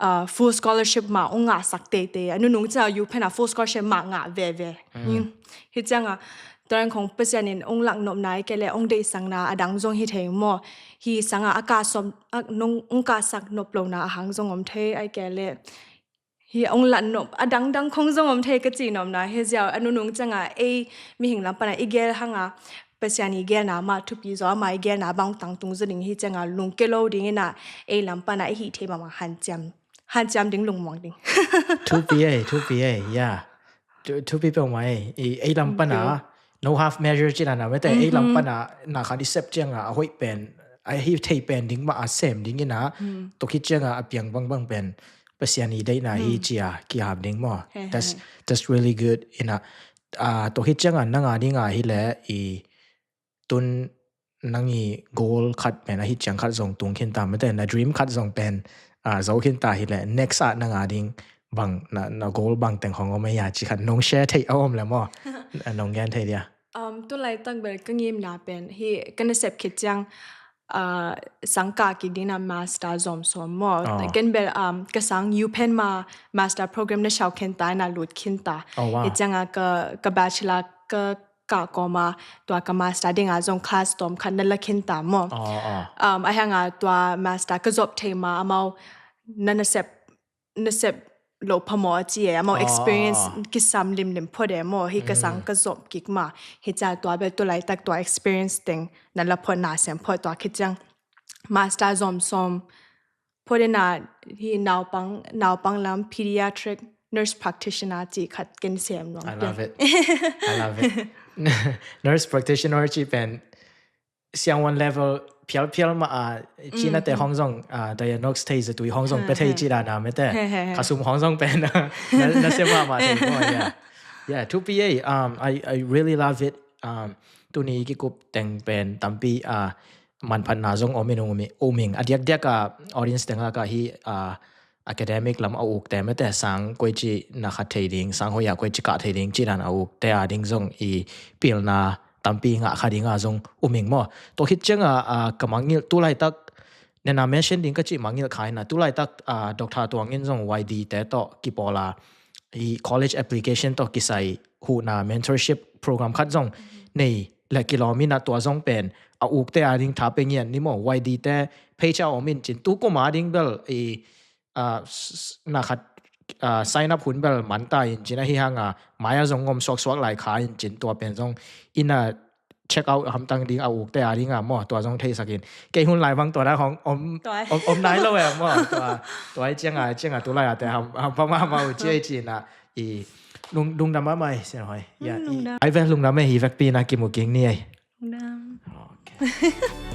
uh, full scholarship ma ong nga sak te te a nunung cha you pen a full scholarship ma nga ve ve hi changa tuan khong pasian in ong lak nop na i ke le ong dei sang na adang zong hi thei mo hi sanga a ka som ong ka sak nop lo na a hang zong om thei ai ke le hi ong lan nop a dang dang khong zong om thei ka ci nop na hi ziau a nunung changa ei mihing lam pana i gel hanga pasian i gel na ma thupi zo ama i gel na bang tang tung zo ding hi changa lung ke lo ding ina ei lam pana i hi thei ma ma han chiam han chiam ding lung muang ding thupi ei thupi ei ya thupi pe ma ei ei lam pana no half measure cina na mete ei lam pana na khan i sep chianga a hoih pen a hi thei pen ding ma a sem ding ina to khi chianga a piang bang bang pen pasian i deina hi chia ki hap ding mo that's that's really good ina uh, to khi chianga nanga dinga hi le i tun nangi goal khat pen a hi chiang khat zong tung khin ta mete na dream khat zong pen uh, zo khin ta hi le next a nanga ding bang na, na goal bang teng hong om ya chi khat nong share thei a om le mo nong gen thei dia um tu lai tak bel ka ngim na pen hi ka na sep khit chiang uh, sangka ki dina master zom som mo oh. Ken bel um, ka sang U Penn ma master program na shau khen ta na lut khin ta oh, wow. Hi changa ka, ka bachelor ka ka koma tua ka master dinga zong class tom khat na la khin ta mo oh, oh. Um, a hanga tua master ka zop thei ma amau na na sep na sep lo phamo a ci e amau experience kisam limlim phot e maw hi ka sang ka zop kik ma hi ca tua bel tu laitak tua experience teng na la phot na sem phot tua khi ciang master zom sawm. Pua den a hi naupang, naupang lam pediatric nurse practitioner ci khat ken sem nuam. I love it. I love it. Nurse practitioner ci pen siang one level phial phial ma a, Cina te hong zong, a, diagnose thei zatui hong zong pe thei ci dan a mete. Kasum hong zong pen na, na se ma ma thei mo, yeah. Yeah, two P A, um, I, I really love it. Um, tuni kikup teng pen tampi, a, manphatna zong om in, om in, om in. A diakdiak a audience teng lak a hi, a, academic lam a ukte mete sang koi ci na khat thei ding, sang hoih a koi ci kah thei ding ci dan a ukte a ding zong i pilna tampi ngah kha ding a zong um ing maw. Tua khit ciang a, a, ka mangngilh tu laitak, nena mention ding ka cih mangngilh kha in a, tu laitak, a, Doctor Tuang in zong Y D te tawh kipawl a, i college application tawh kisai huhna mentorship program khat zong nei le kilawm in a, tua zong pen a ukte a ding tha pe ngian ni maw. Y D te page a om in cin, tu kum a ding bel i, a, s-, s-, na khat, a, sign up hun bel man ta in cin, ahi hang a mai a zong ngom suaksuak lai kha in cin, tua pen zong in a check out hamtang ding a ukte a ding a maw, tua zong theisak in. Kei hun lai bang tua na hong om, om, om nai lo e maw. Tua, tua i ciang a, ciang a tu lai a te ham, ham pa ma ma u ci ei ci na i lung, lungdam a mai sin hoi. Ya, i, ai ve lungdam e, hi vekpi na kimu king ni ei. Lungdam. Okay.